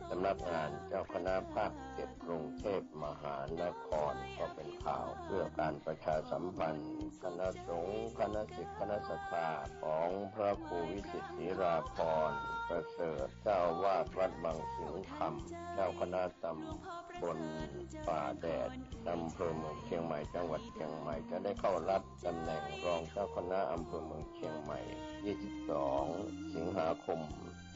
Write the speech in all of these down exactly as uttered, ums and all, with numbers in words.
สำนักงานเจ้าคณะภาคเจ็ดกรุงเทพมหานคร ก็เป็นข่าวเพื่อการประชาสัมพันธ์ คณะสงฆ์ คณะศิษย์ คณะศรัทธาของพระครูวิสิทธิ์ ศิราภรณ์ประเสริฐ เจ้าอาวาสวัดบางสิงห์คำ เจ้าคณะตำบลป่าแดด อำเภอเมืองเชียงใหม่ จังหวัดเชียงใหม่ จะได้เข้ารับตำแหน่งรองเจ้าคณะอำเภอเมืองเชียงใหม่ ยี่สิบสอง สิงหาคม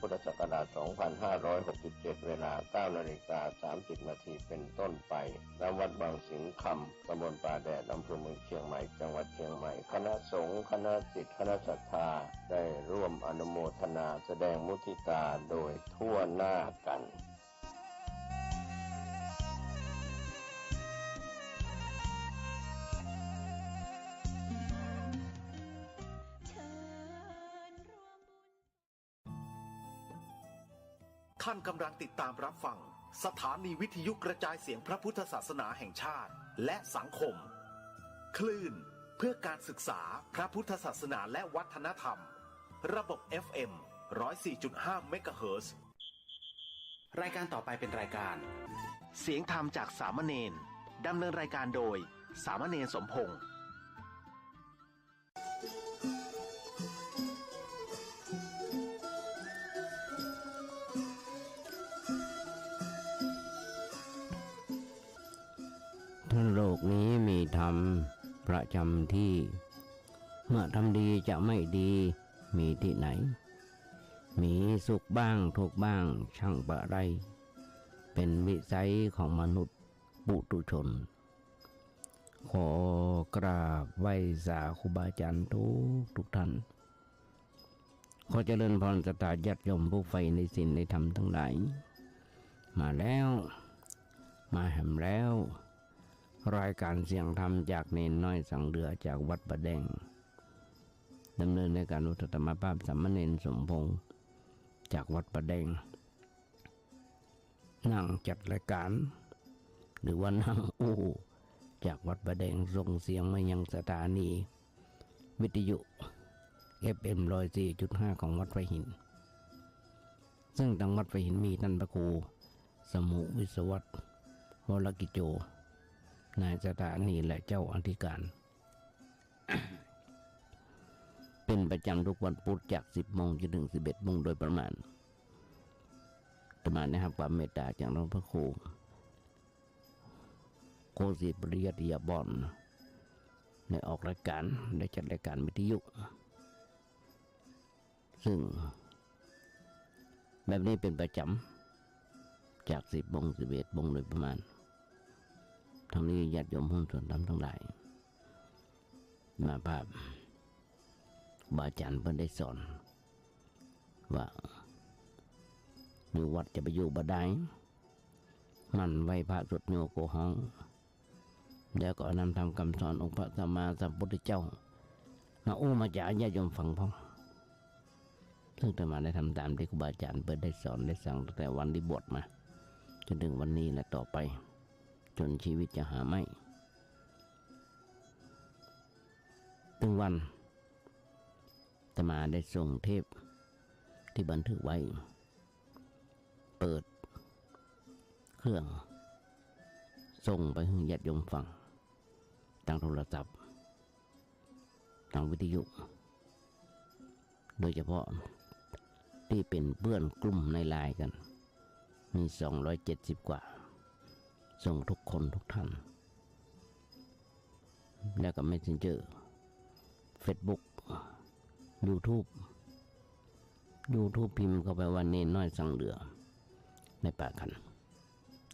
พุทธศักราช สองพันห้าร้อยหกสิบเจ็ด เวลา เก้านาฬิกาสามสิบนาทีเป็นต้นไป ณ วัดบางสิงห์คำ ตำบลป่าแดด อำเภอเมืองเชียงใหม่ จังหวัดเชียงใหม่ คณะสงฆ์ คณะศิษย์ คณะศรัทธา ได้ร่วมอนุโมทนาแสดงมุทิตาโดยทั่วหน้ากัน ท่านกำลังติดตามรับฟังสถานีวิทยุกระจายเสียงพระพุทธศาสนาแห่งชาติ และสังคม คลื่นเพื่อการศึกษาพระพุทธศาสนาและวัฒนธรรม ระบบ เอฟเอ็ม ร้อยสี่จุดห้า เมกะเฮิรตซ์ รายการต่อไปเป็นรายการ เสียงธรรมจากสามเณร ดำเนินรายการโดย สามเณรสมพงษ์ ถ้าโลกนี้มีธรรมประจำที่ เมื่อทำดีจะไม่ดีมีที่ไหน มีสุขบ้างทุกข์บ้างช่างบะไร เป็นวิสัยของมนุษย์ปุถุชน ขอกราบไหว้สาครูบาอาจารย์ทุกทุกท่าน ขอเจริญพรศรัทธาญาติโยมผู้ใฝ่ในศีลในธรรมทั้งหลาย มาแล้ว มาแหมแล้ว รายการเสียงธรรมจากเณรน้อยสังเหลือจากวัดป่าแดง ดำเนินรายการโดยอาตมาภาพสามเณรสมพงษ์จากวัดป่าแดง นั่งจัดรายการ หรือว่านั่งอู้ จากวัดป่าแดงส่งเสียงมายังสถานีวิทยุ เอฟเอ็ม ร้อยสี่จุดห้า ของวัดพระหิน ซึ่งตางวัดพระหินมีท่านพระครูสมุห์ วิศวัตร วรกิจโจ นายสถานีและเจ้าอธิการ เป็นประจำทุกวันพุธจากสิบโมงจนถึงสิบเอ็ดโมงโดยประมาณ อาตมาได้รับความเมตตาจากท่านพระครูโคสิต ปริยัตติยาภรณ์ ได้ออกรายการ ได้จัดรายการวิทยุ ซึ่งแบบนี้เป็นประจำ จากสิบโมง สิบเอ็ดโมงโดยประมาณ ทั้งนี้ญาติโยมผู้สนธรรมทั้งหลาย มาภาพ ครูบาอาจารย์เปิ้นได้สอน ว่าอยู่วัดจะไปอยู่บ่ได้ หมั่นไหว้พระสวดโยโกฮ้อง แล้วก็นำธรรมคำสอนองค์พระสัมมาสัมพุทธเจ้า มาอู้มาจ๋าญาติโยมฟังพ่อง ซึ่งอาตมาได้ทำตามที่ครูบาอาจารย์เปิ้นได้สอนได้สั่งตั้งแต่วันที่บวชมา จนถึงวันนี้และต่อไป จนชีวิตจะหาไม่ ถึงวัน อาตมาได้ส่งเทปที่บันทึกไว้ เปิดเครื่องส่งไปหื้อญาติโยมฟัง ตางโทรศัพท์ ตางวิทยุ โดยเฉพาะที่เป็นเปื้อนกลุ่มในไลน์กัน มีสองร้อยเจ็ดสิบกว่า ส่งทุกคนทุกท่าน แล้วก็เมสเซนเจอร์ เฟซบุ๊ก ยูทูบ ยูทูบ พิมพ์เข้าไปว่าเณรน้อยสังเหลือ ในป่าขัน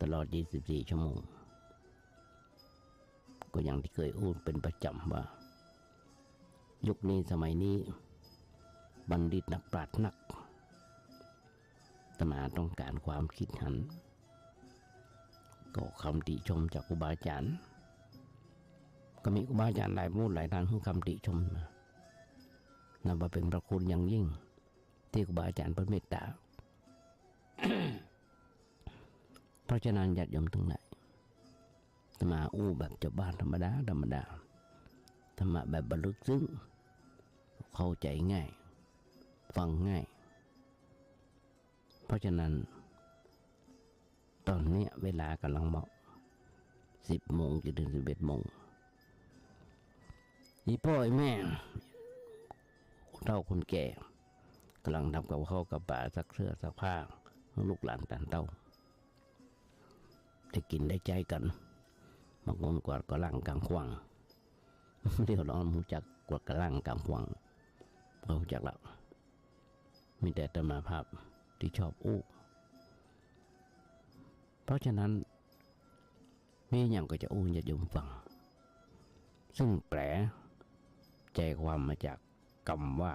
ตลอดยี่สิบสี่ชั่วโมง ก็อย่างที่เคยอู้เป็นประจำว่า ยุคนี้สมัยนี้ บัณฑิตนักปราชญ์นัก อาตมาต้องการความคิดหัน ก็คำติชมจากครูบาอาจารย์ ก็มีครูบาอาจารย์หลายผู้หลายท่านหื้อคำติชมมา นับว่าเป็นพระคุณอย่างยิ่ง ที่ครูบาอาจารย์เปิ้นเมตตา เพราะฉะนั้นญาติโยมทั้งหลาย อาตมาอู้แบบชาวบ้านธรรมดาธรรมดา ธรรมะแบบบ่ลึกซึ้ง เข้าใจง่าย ฟังง่าย เพราะฉะนั้น ต๋อนเนี้ยเวลาก่ำลังเหมาะ สิบโมงจ๋นเถิงสิบเอ็ดโมง อี่ป้ออี่แม่ คนเฒ่าคนแก่ ก่ำลังทำกับข้าวกับป๋า ซักเสื้อซักผ้า หื้อลูกหลานต๋านเต้า ได้กิ๋นได้ใจ๊กั๋น บางคนกวาดกวาดล้างก๋างขวาง เดี๋ยวลองฮู้จักกวาดกวาดล้างก๋างขวาง ก็ฮู้จักละ มีแต่อาตมาภาพตี้ชอบอู้ เพราะฉะนั้น มีหยังก็จะอู้ญาติโยมฟัง ซึ่งแปลใจ๋ความมาจากกำว่า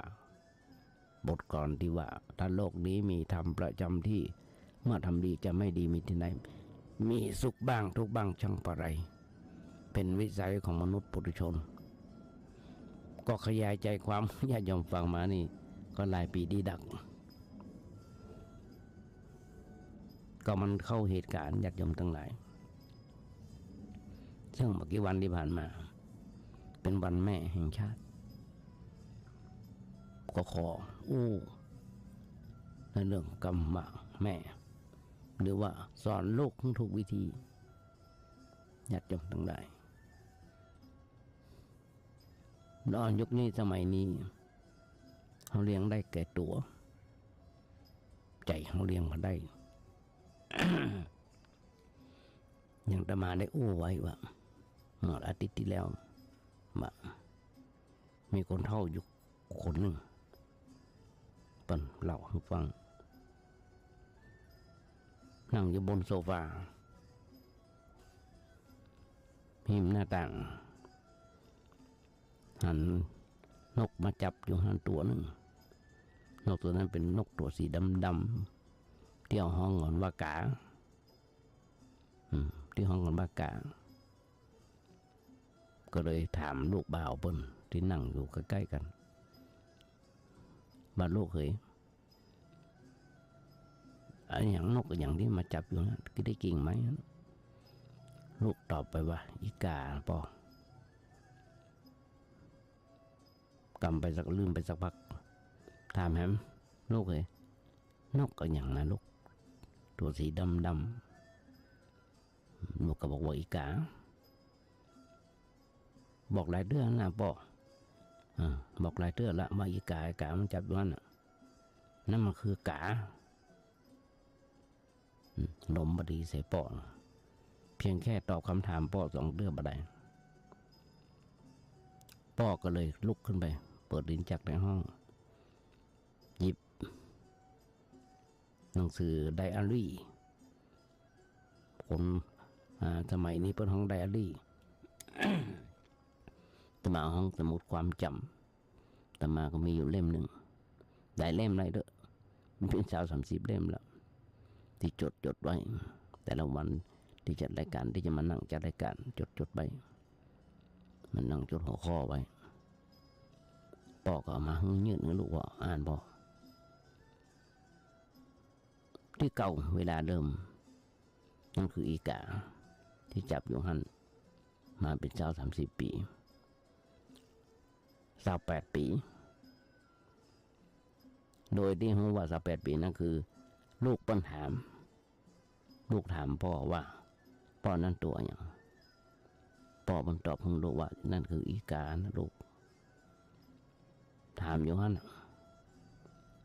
บทกลอนตี้ว่า ถ้าโลกนี้มีธรรมประจ๋ำที่ เมื่อทำดีจะไม่ดีมีที่ไหน มีสุขบ้างทุกข์บ้างช่างปะไร เป๋นวิสัยของมนุษย์ปุถุชน ก็ขยายใจ๋ความ ญาติโยมฟังมานี่ ก็หลายปี๋ดีดัก ก็มันเข้าเหตุก๋ารณ์ญาติโยมตังหลาย ซึ่งบ่กี่วันตี้ผ่านมา เป๋นวันแม่แห่งชาติ ก็ขออู้ในเรื่องกำว่าแม่ หรือว่าสอนลูกหื้อถูกวิธี ญาติโยมตังหลาย ในยุคนี้สมัยนี้ เฮาเลี้ยงได้แก่ตั๋ว ใจ๋เฮาเลี้ยงบ่ได้ อย่างอาตมาได้อู้ไว้ว่า เมื่ออาทิตย์ตี้แล้ว ว่า มีคนเฒ่าอยู่คนนึ่ง เปิ้นเล่าหื้อฟัง นั่งอยู่บนโซฟา ฮิมหน้าต่าง หันนกมาจับอยู่หั้นตั๋วนึ่ง นกตั๋วนั้นเป๋นนกตั๋วสีดำๆ ตี้เฮาฮ้องกั๋นว่ากา อืม ตี้ฮ้องกั๋นว่ากา ก็เลยถามลูกบ่าวเปิ้นตี้นั่งอยู่ใก้ๆ กั๋น ว่า ลูกเหย อะหยัง นกอะหยังตี้มาจับอยู่หั้น ได้กิ่งไม้หั้น ลูกตอบไปว่า อีก๋าป้อ กำไปสัก ลืมไปสักพัก ถามแหม ลูกเหย นกอะหยังนะลูก ตั๋วสีดำๆ ลูกก็บอกว่าอีก๋า บอกหลายเตื้อนะป้อ อ่า บอกหลายเตื้อละว่าอีก๋า อีก๋ามันจับอยู่หั้นน่ะ นั่นมันคือกา อืม อารมณ์บ่ดีใส่ป้อ เพียงแค่ตอบคำถามป้อสองเตื้อบ่ได้ ป้อก็เลยลุกขึ้นไป เปิดลิ้นชักในห้อง หยิบ หนังสือไดอารี่ คน อ่า สมัยนี้เปิ้นฮ้องไดอารี่ อาตมาฮ้องสมุดความจ๋ำ อาตมาก็มีอยู่เล่มนึ่ง หลายเล่มหลายเตื้อ มันเป๋นซาวสามสิบเล่มแล้ว ตี้จดๆ ไว้ แต่ละวันตี้จัดรายก๋าน ตี้จะมานั่งจัดรายก๋าน จดๆ ไว้ มานั่งจดหัวข้อไว้ ป้อก็เอามาหื้อ ยื่นหื้อลูกว่า อ่านป้อ ตี้เก่าเวลาเดิม นั่นคืออีก๋าตี้จับอยู่หั้น มาเป๋นซาวสามสิบปี๋ ซาวแปดปี๋ โดยตี้ฮู้ว่าซาวแปดปี๋นั่นคือ ลูกเปิ้นถาม ลูกถามป้อว่า ป้อ นั่นตั๋วอะหยัง ป้อเปิ้นตอบหื้อลูกว่า นั่นคืออีก๋านะลูก ถามอยู่หั้นน่ะ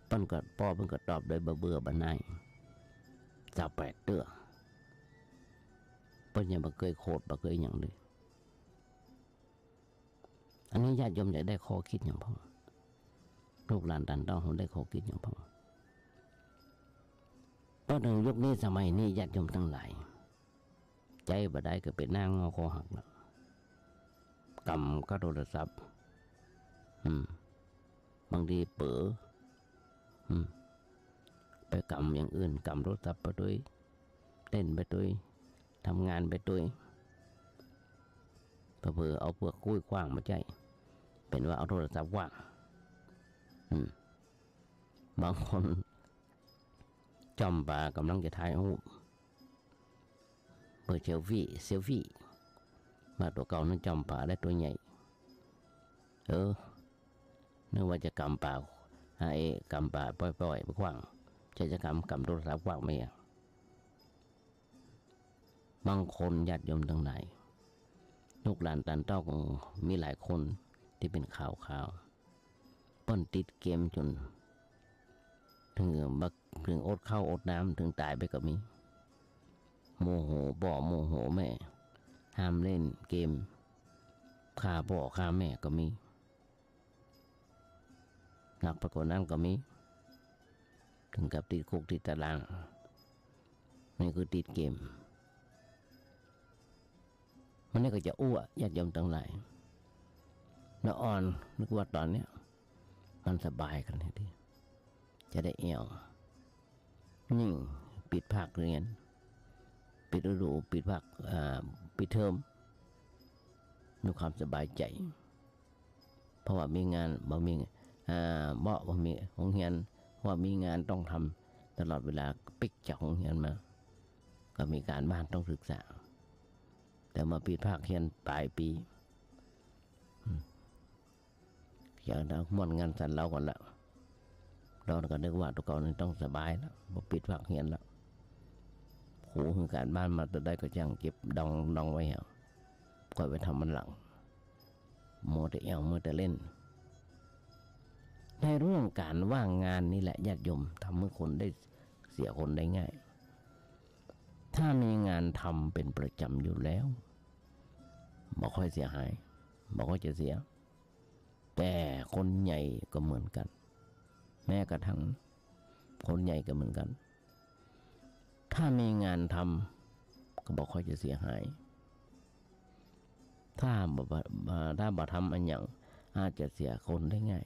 เปิ้นก็ ป้อเปิ้นก็ตอบโดยบ่เบื่อบ่หน่าย ซาวแปดเตื้อ เปิ้นยังบ่เกยโขดบ่เกยหยังเลย อันนี้ญาติโยมจะได้ข้อคิดหยังพ่อง ลูกหลานต๋านเต้าเฮาได้ข้อคิดหยังพ่อง พอเถิงยุคนี้สมัยนี้ญาติโยมตังหลาย ใจ๊บ่ได้ก็เป๋นหน้างอคอหักแล้ว กำก้าโทรศัพท์ อืม บางทีเผลอ อืม ไปกำอย่างอื่น กำโทรศัพท์ไปตวย เล่นไปตวย ทำงานไปตวย เผลอๆ เอาเปื้อกุ้ยขว้างมาใจ๊ เป๋นว่าเอาโทรศัพท์ขว้าง อืม บางคน จ้อมป๋ากำลังจะถ่ายรูป เปื้อเซลฟี่ เซลฟี่ ว่าตั๋วเก่านั้นจ้อมป๋าได้ตั๋วใหญ่ เออ นึกว่าจะกำป๋า หาเอกำป๋าป้อยๆ ไปขว้าง ใจ๊จะกำ กำโทรศัพท์ขว้างไปอะ บางคนญาติโยมตังหลาย ลูกหลานต้านเต้าก็มีหลายคนตี้เป๋นข่าวๆ เปิ้นติดเกมจ๋นเถิงบ่ เถิงอดข้าวอดน้ำ เถิงต๋ายไปก็มี โมโหป้อโมโหแม่ ห้ามเล่นเกม ฆ่าป้อฆ่าแม่ก็มี หนักไปกว่านั้นก็มี เถิงกับติดคุกติดต๋าราง นี่คือติดเกม มันนี่ก็จะอู้อะ ญาติโยมตังหลาย ละอ่อนนึกว่าต๋อนเนี้ยมันสบายกั๋นแท้ตี้ จะได้แอ่ว ยิ่งปิดภาคเฮียน ปิดฤดู ปิดภาค อ่า ปิดเทอม มีความสบายใจ๋ เพราะว่ามีงาน บ่มี อ่า บ่ บ่มีโฮงเฮียน เพราะว่ามีงานต้องทำตลอดเวลา ปิ๊กจากโฮงเฮียนมา ก็มีก๋านบ้านต้องศึกษา แต่มาปิดภาคเฮียนป๋ายปี๋ อืม อย่างนั้นม่วนงานสันเลาก่อนละ เฮาก็นึกว่าตั๋วเก่านี่ต้องสบายละ บ่ปิดภาคเฮียนละ ครูหื้อก๋านบ้านมาต๋อนใดก็จ้างเก็บดอง ดองไว้เหีย ค่อยไปทำวันหลัง มัวแต่แอ่ว มัวแต่เล่น ในเรื่องก๋านว่างงานนี่แหละญาติโยม ทำหื้อคนได้เสียคนได้ง่าย ถ้ามีงานทำเป๋นประจ๋ำอยู่แล้ว บ่ค่อยเสียหาย บ่ค่อยจะเสีย แต่คนใหญ่ก็เหมือนกั๋น แม้กระทั่งคนใหญ่ก็เหมือนกั๋น ถ้ามีงานทำก็บ่ค่อยจะเสียหาย ถ้าบ่ บ่ ถ้าบ่ทำอะหยัง อาจจะเสียคนได้ง่าย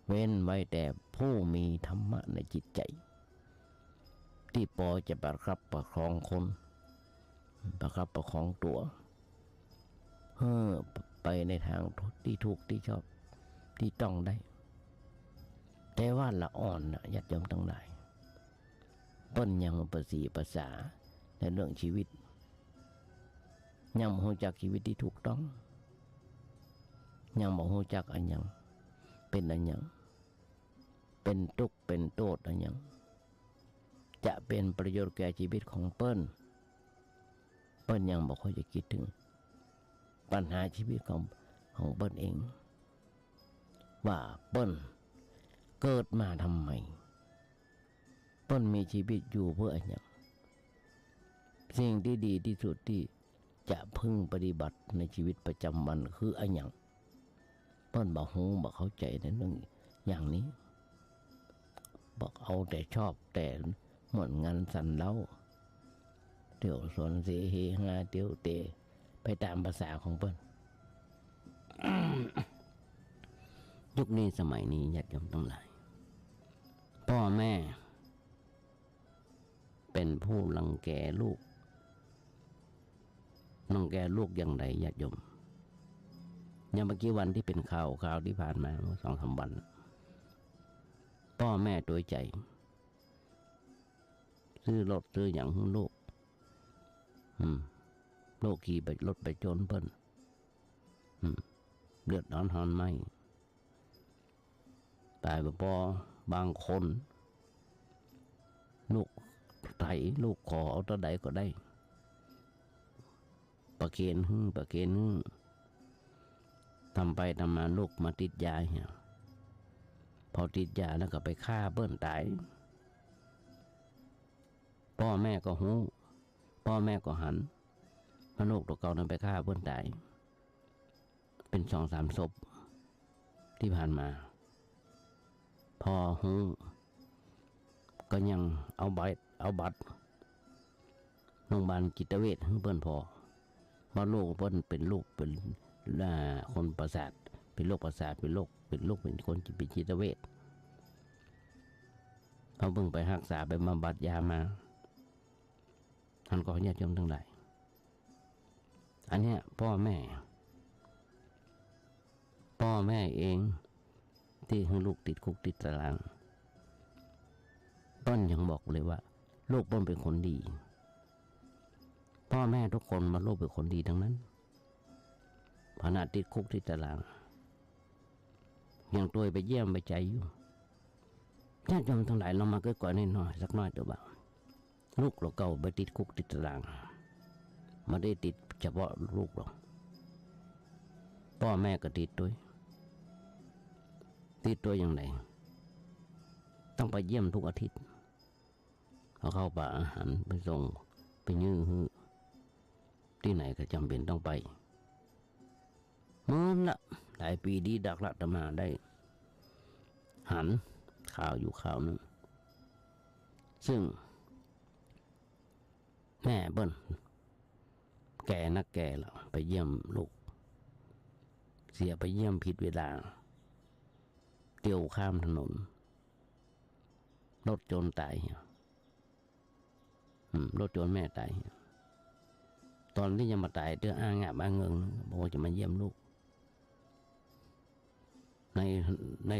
เว้นไว้แต่ผู้มีธรรมะในจิตใจ๋ ตี้ปอจะประคับประคองคน ประคับประคองตั๋ว หื้อไปในตางตี้ถูกตี้ชอบตี้ต้องได้ แต่ว่าละอ่อนนะญาติโยมตังหลาย เปิ้นยังบ่ประสีภาษาในเรื่องชีวิต ยังบ่ฮู้จักชีวิตตี้ถูกต้อง ยังบ่ฮู้จักอะหยังเป๋นอะหยัง เป๋นตุ๊กข์เป๋นโต้ษอะหยัง จะเป๋นประโยชน์แก่ชีวิตของเปิ้น เปิ้นยังบ่ค่อยจะกึ๊ดเถิงปัญหาชีวิตของ ของเปิ้นเอง ว่าเปิ้นเกิดมาทำไม เปิ้นมีชีวิตอยู่เปื้ออะหยัง สิ่งตี้ดีตี้สุดตี้จะพึงปฏิบัติในชีวิตประจ๋ำวันคืออะหยัง เปิ้นบ่ฮู้บ่เข้าใจ๋ในเรื่องอย่างนี้ บอกเอาแต่ชอบแต่ม่วนงานสันเลา เตียวสนเสเฮฮาเตียวเตะไปต๋ามภาษาของเปิ้น ยุคนี้สมัยนี้ญาติโยมตังหลาย ป้อแม่ เป๋นผู้รังแกลูก รังแกลูกอย่างใดญาติโยม อย่างบ่กี่วันตี้เป๋นข่าว ข่าวตี้ผ่านมาเมื่อสองสามวัน ป้อแม่ตวยใจ๋ ซื้อรถซื้อหยังหื้อลูก อืม ลูกขี่ไป รถไปจนเปิ้น อืม เดือดร้อนฮ้อนไหม้ ต๋ายบ่ปอ บางคน ลูกใถ ลูกขอเอาเต้าใดก็ได้ ประเคนหื้อ ประเคนหื้อ ทำไปทำมาลูกมาติดยาเหีย พอติดยาแล้วก็ไปฆ่าเปิ้นต๋าย ป้อแม่ก็ฮู้ ป้อแม่ก็หัน ว่าลูกตั๋วเก่านั้นไปฆ่าเปิ้นต๋าย เป๋นสองสามศพตี้ผ่านมา พอฮู้ก็ยังเอาใบ เอาบัตรโรงพยาบาลจิตเวชหื้อเปิ้นผ่อ ว่าลูกเปิ้นเป๋นลูก เป๋น อ่า คนประสาท เป๋นโรคประสาท เป๋นโรค เป๋นลูกเป๋นคนจิต เป๋นจิตเวช เขาเพิ่งไปฮักษาไปบำบัดยามา อันก็ญาติโยมตังหลาย อันเนี้ยป้อแม่ ป้อแม่เองตี้หื้อลูกติดคุกติดต๋าราง เปิ้นยังบอกเลยว่าลูกเปิ้นเป๋นคนดี ป้อแม่ทุกคนว่าลูกเป๋นคนดีตังนั้น ขนาดติดคุกติดต๋าราง ยังตวยไปเยี่ยมไปใจ๋อยู่ ญาติโยมตังหลายลองมาเกลี้ยกล่อมหน้อยๆ สักหน้อยเถอะว่า ลูกตั๋วเก่าไปติดคุกติดต๋าราง บ่ได้ติดเฉพาะลูกหรอก ป้อแม่ก็ติดตวย ติดตวยอย่างใด ต้องไปเยี่ยมทุกอาทิตย์ เอาข้าวปลาอาหารไปส่ง ไปยื่นหื้อ ตี้ไหนก็จ๋ำเป๋นต้องไป เมินละ หลายปี๋ดีดักละ อาตมาได้หันข่าวอยู่ข่าวนึ่ง ซึ่งแม่เปิ้นแก่นักแก่ละ ไปเยี่ยมลูก เสียไปเยี่ยมผิดเวลา เตียวข้ามถนน รถจนต๋ายเหีย อืม รถจนแม่ต๋ายเหีย ต๋อนตี้จะมาต๋ายเตื้อ อ้างอาบอ้างเอิง บอกว่าจะมาเยี่ยมลูก ใน ใน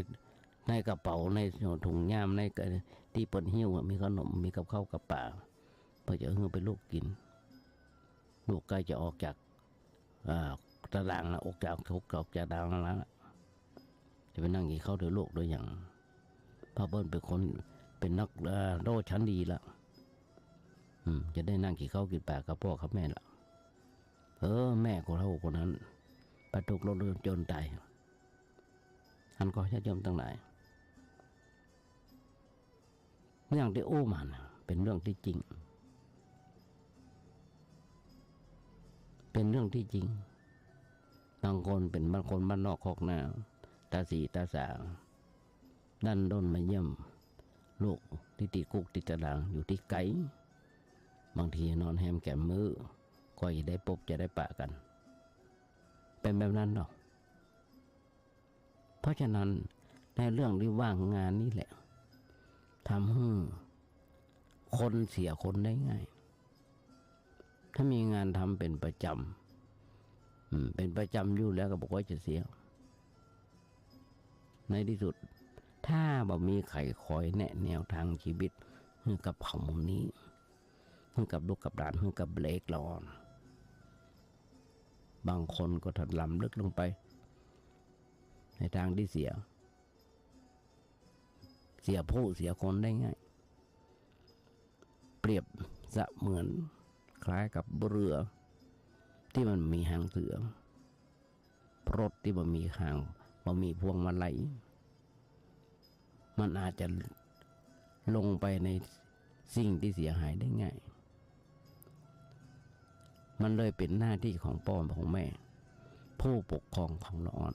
ในกระเป๋า ในถุงย่าม ในกระ ตี้เปิ้นหิ้วอะ มีขนม มีกับข้าวกับป๋า เปิ้นจะหื้อไปลูกกิ๋น ลูกใก้จะออกจาก อ่า ตารางละ ออกจาก ออกจากตารางละ จะไปนั่งกิ๋นข้าวตวยลูกตวยหยัง เพราะเปิ้นเป๋นคน เป๋นนัก เอ่อ โตชั้นดีละ อืม จะได้นั่งกิ๋นข้าวกิ๋นป๋ากับป้อกับแม่ละ เออ แม่คนเฒ่าคนนั้น ไปถูกรถจนต๋าย อันก็ญาติโยมตังหลาย เรื่องตี้อู้มานะ เป๋นเรื่องตี้จริง เป๋นเรื่องตี้จริง บางคนเป๋น บางคนบ้านนอกคอกนา ต๋าสีต๋าสา ดั้นด้นมาเยี่ยมลูกตี้ติดคุกติดตารางอยู่ตี้ไก๋ บางทีนอนแฮมแก๋มมื้อ ก็จะได้ปบจะได้ปะกั๋น เป๋นแบบนั้นเนาะ เพราะฉะนั้นในเรื่องตี้ว่างงานนี่แหละ ทำหื้อคนเสียคนได้ง่าย ถ้ามีงานทำเป๋นประจ๋ำ อืม เป๋นประจ๋ำอยู่แล้วก็บ่ค่อยจะเสีย ในตี้สุด ถ้าบ่มีใผคอยแนะแนวตางชีวิตหื้อกับเผ่าหมู่นี้ หื้อกับลูกกับหลาน หื้อกับเล็กละอ่อน บางคนก็ถล่ำลึกลงไป ในตางตี้เสีย เสียผู้เสียคนได้ง่าย เปรียบเสมือนคล้ายกับเรือตี้มันมีหางเสือ รถตี้บ่มีหาง บ่มีพวงมาลัย มันอาจจะลงไปในสิ่งตี้เสียหายได้ง่าย มันเลยเป๋นหน้าตี้ของป้อของแม่ ผู้ปกครองของละอ่อน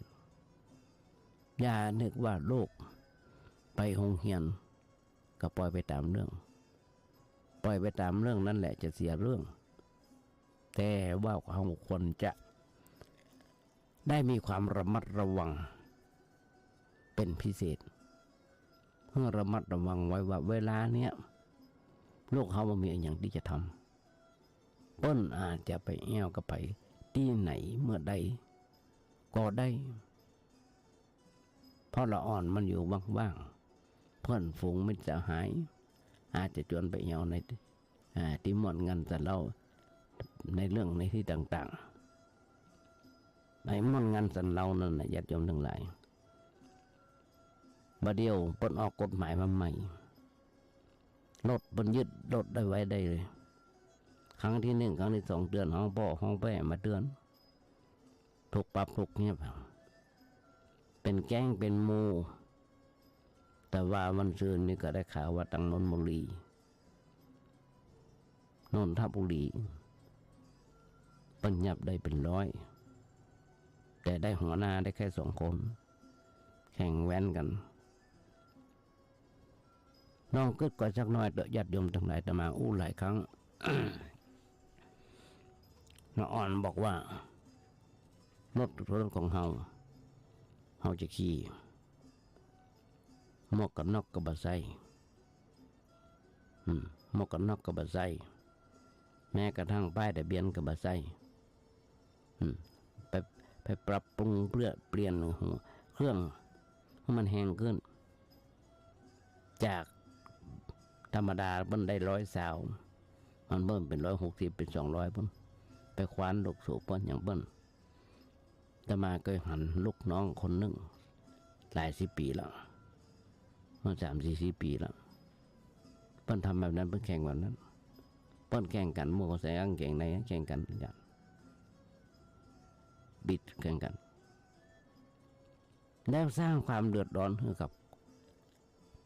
อย่านึกว่าลูกไปโฮงเฮียน ก็ปล่อยไปต๋ามเรื่อง ปล่อยไปต๋ามเรื่องนั้นแหละจะเสียเรื่อง แต่ว่าเฮาควรจะได้มีความระมัดระวังเป๋นพิเศษ หื้อระมัดระวังไว้ว่าเวลาเนี้ย ลูกเฮาบ่มีอะหยังตี้จะทำ เปิ้นอาจจะไปแอ่วกับใผตี้ไหนเมื่อใดก็ได้ เพราะละอ่อนมันอยู่ว่างๆ เพื่อนฝูงมิตรสหาย อาจจะจวนไปแอ่วใน อ่า ตี้ม่วนงันสันเลา ในเรื่องในตี้ต่างๆ ในม่วนงันสันเลานั้นน่ะ ญาติโยมตังหลาย บ่าเดี่ยวเปิ้นออกกฎหมายมาใหม่ รถเปิ้นยึดรถได้ไว้ได้เลย ครั้งตี้นึ่ง ครั้งตี้สองเตื๋อน ฮ้องป้อฮ้องแป้มาเตื๋อน ถูกปรับถูกเยียบ เป๋นแก๊งเป๋นหมู่ แต่ว่าวันซืนนี่ก็ได้ข่าวว่าตังนนทบุรี นนทบุรี เปิ้นยับได้เป๋นร้อย แต่ได้หัวหน้าได้แค่สองคน แข่งแว้นกั๋น ลองกึ๊ดก่อสักหน้อยเต๊อะ ญาติโยมตังหลาย อาตมาอู้หลายครั้ง ละอ่อนบอกว่า รถ รถของเฮา เฮาจะขี่ หมวกกั๋นน็อกก็บ่ใส่ อืม หมวกกั๋นน็อกก็บ่ใส่ แม้กระทั่งป้ายทะเบียนก็บ่ใส่ อืม ไป ไปปรับปรุงเปลี่ยน เปลี่ยนหัวเครื่องหื้อมันแฮงขึ้น จากธรรมดาเปิ้นได้ร้อยซาว มันเปิ้นเป๋นร้อยหกสิบ เป๋นสองร้อยปุ้น ไปคว้านลูกสูบเปิ้นอย่างเปิ้น อาตมาเกยหันลูกน้องคนนึ่ง หลายสิบปี๋แล้ว เมื่อสามสี่สิบปี๋แล้ว เปิ้นทำแบบนั้น เปิ้นแข่งแบบนั้น เปิ้นแข่งกั๋น หมวกใส่ก๋างเก๋งในแข่งกั๋น บิดแข่งกั๋น แล้วสร้างความเดือดร้อนหื้อกับ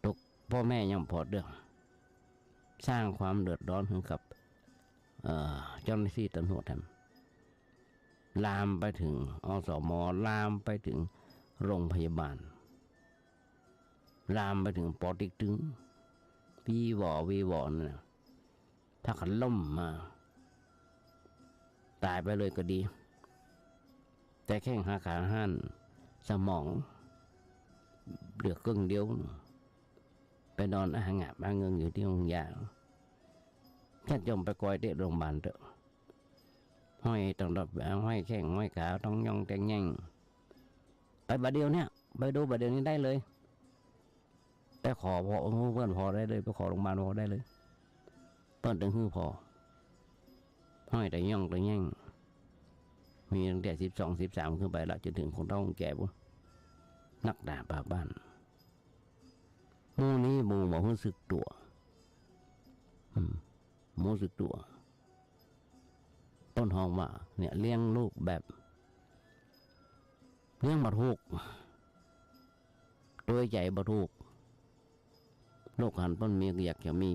ตุ๊ก ป้อแม่ยังผ่อเตื้อง สร้างความเดือดร้อนหื้อกับ เอ่อ เจ้าหน้าตี้ต๋ำรวจแถม ลามไปเถิง อสม ลามไปเถิงโรงพยาบาล ลามไปเถิงปอเต็กตึง วีวอ วีวอ นั่นน่ะ ถ้าเขาล้มมา ต๋ายไปเลยก็ดี แต่แข้งหักขาหัน สมองเหลือเกิ่งเดียว ไปนอนอ้างาบอ้างเงิงอยู่ตี้โฮงยา ญาติโยมไปกอยเต๊อะโฮงบาลเต๊อะ ห้อยต้อง ห้อยแข้งห้อยขา ต้องย่องต้องแย่ง ไปบ่าเดี่ยวเนี่ย ไปดูบ่าเดี่ยวนี้ได้เลย ไปขอผ่อ เปิ้นผ่อได้เลย ไปขอโฮงบาลผ่อได้เลย เปิ้นตึงหื้อผ่อ ห้อยต้องย่องต้องแย่ง มีตั้งแต่สิบสอง สิบสามขึ้นไปละ จ๋นเถิงคนเฒ่าคนแก่ปู้น นักหนาปาบ้าน หมู่นี้หมู่บ่ฮู้สึกตั๋ว อืม บ่ฮู้สึกตั๋ว เปิ้นฮ้องว่า เนี่ย เลี้ยงลูกแบบ เลี้ยงบ่ถูก ตวยใจ๋บ่ถูก ลูกหันเปิ้นมีก็อยากจะมี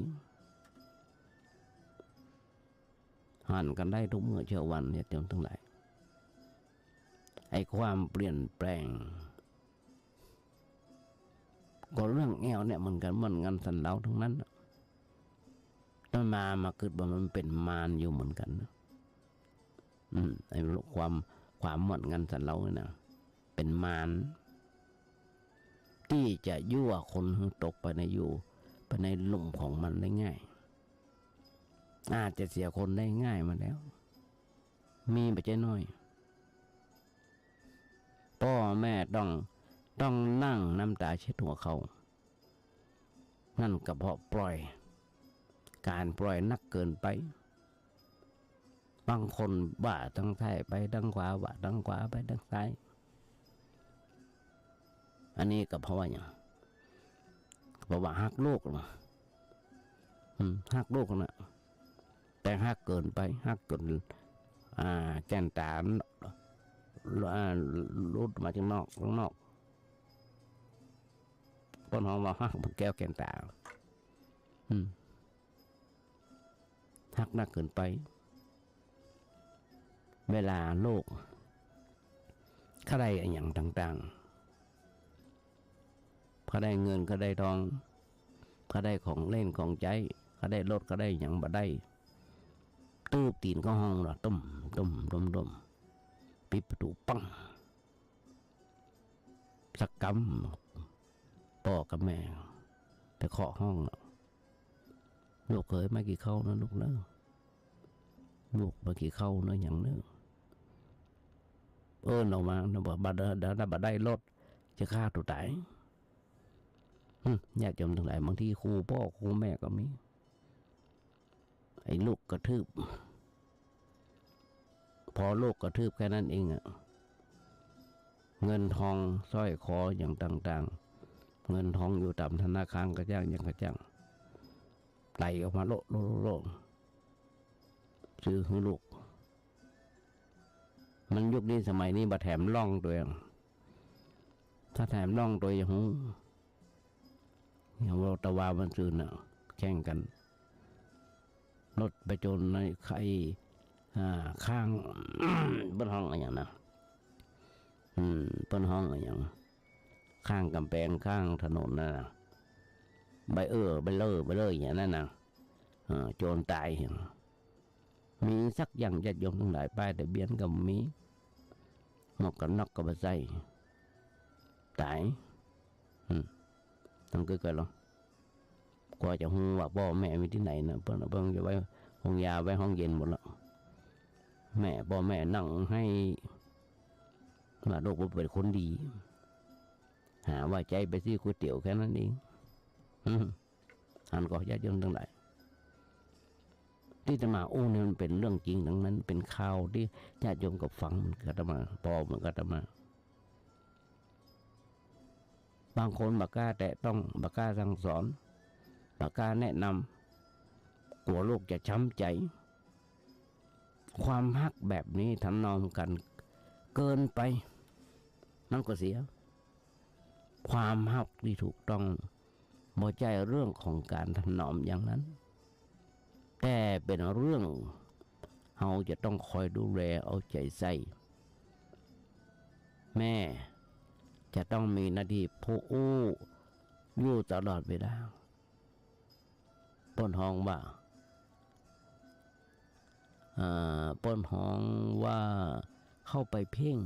หันกั๋นได้กู้เมื่อกู้วัน ญาติโยมตังหลาย ไอ้ความเปลี่ยนแปลง ก็เรื่องแอ้วเนี่ยเหมือนกั๋น ม่วนงันสันเหลาตึงนั้นน่ะ อาตมา มากึ๊ดว่ามันเป๋นมารอยู่เหมือนกั๋นนะ อืม ไอ้ความ ความม่วนงันสันเหลาเนี่ยนะ เป๋นมาร ตี้จะยั่วคนหื้อตกไปใน อยู่ไปในลุ่มของมันได้ง่าย อาจจะเสียคนได้ง่ายมาแล้ว มีบ่ใจ้น้อย ป้อแม่ต้อง ต้องนั่งน้ำต๋าเช็ดหัวเข่า นั่นก็เพราะปล่อย ก๋านปล่อยนักเกินไป บางคนว่าตางซ้ายไปตางขวา ว่าตางขวาไปตางซ้าย อันนี้ก็เพราะว่าหยัง เพราะว่าฮักลูกนะ อืม ฮักลูกนะ แต่ฮักเกินไป ฮักจน อ่า แก่นต๋า อ่า หลุดมาจากนอก ข้างนอก เปิ้นฮ้องว่าฮักบ่แก้วแก่นต๋า อืม ฮักนักเกินไป เวลาลูก เขาได้อะหยังต่างๆ เขาได้เงิน เขาได้ทอง เขาได้ของเล่นของใจ๊ เขาได้รถ เขาได้หยังบ่ได้ ตื้บตี๋นเข้าห้องละ ตุ้ม ตุ้ม ตุ้ม ตุ้ม ปิดประตู๋ ปัง สักกำ ป้อกับแม่ไปเคาะห้องละ ลูกเขยมากิ๋นข้าวนะลูกเนอะ ลูกมากิ๋นข้าวนะหยังเนอะ เอิ้นออกมานะ บ่ บ่ได้ บ่ได้รถ จะฆ่าตั๋วต๋าย หึ ญาติโยมตังหลาย บางทีคู่ป้อคู่แม่ก็มี ไอ้ลูกกระทืบ พอลูกกระทืบแค่นั้นเองอะ เงินทองสร้อยคออย่างต่างๆ เงินทองอยู่ต๋ามธนาคารกระจ้างหยังกระจ้าง ไหลออกมาโละโละโละโละ ซื้อหื้อลูก มันยุคนี้สมัยนี้บ่แถมร่องตวย ถ้าแถมร่องตวยจะฮู้ อย่างว่าตะวาวันซืนน่ะ แข่งกั๋น รถไปจนในไอ้ อ่า ข้าง เปิ้นฮ้องอะหยังนะ อืม เปิ้นฮ้องอะหยัง ข้างก๋ำแปง ข้างถนนนั่นน่ะ ใบเออ ใบเลอ ใบเลออย่างนั้นน่ะ เออ โจรต๋าย มีสักอย่าง ญาติโยมตังหลาย ป้ายทะเบียนก็บ่มี หมวกกั๋นน็อกก็บ่ใส่ ต๋าย อืม ต้องกึ๊ดกั๋นลอ กว่าจะฮู้ว่าป้อแม่มีตี้ไหนนะ เปิ้น เปิ้นจะไว้โฮงยา ไว้ห้องเย็นหมดละ แม่ ป้อแม่นั่งไห้ ว่าลูกบ่เป๋นคนดี หาว่าใจ๊ไปซื้อก๋วยเตี๋ยวแค่นั้นเอง อืม อันก็ญาติโยมตังหลาย ตี้อาตมาอู้นี่มันเป๋นเรื่องจริงตังนั้น เป๋นข่าวตี้ญาติโยมก็ฟังเหมือนกับอาตมา ป้อเหมือนกับอาตมา บางคนบ่กล้าแตะต้อง บ่กล้าสั่งสอน บ่กล้าแนะนำ กั๋วลูกจะช้ำใจ๋ ความฮักแบบนี้ถนอมกั๋นเกินไป มันก็เสีย ความฮักตี้ถูกต้องบ่ใจ้เรื่องของก๋านถนอมอย่างนั้น แต่เป๋นเรื่องเฮาจะต้องคอยดูแลเอาใจ๋ใส่ แม่จะต้องมีหน้าตี้ผู้อู้อยู่ตลอดเวลา เปิ้นฮ้องว่า อ่า เปิ้นฮ้องว่าเข้าไปเพ่ง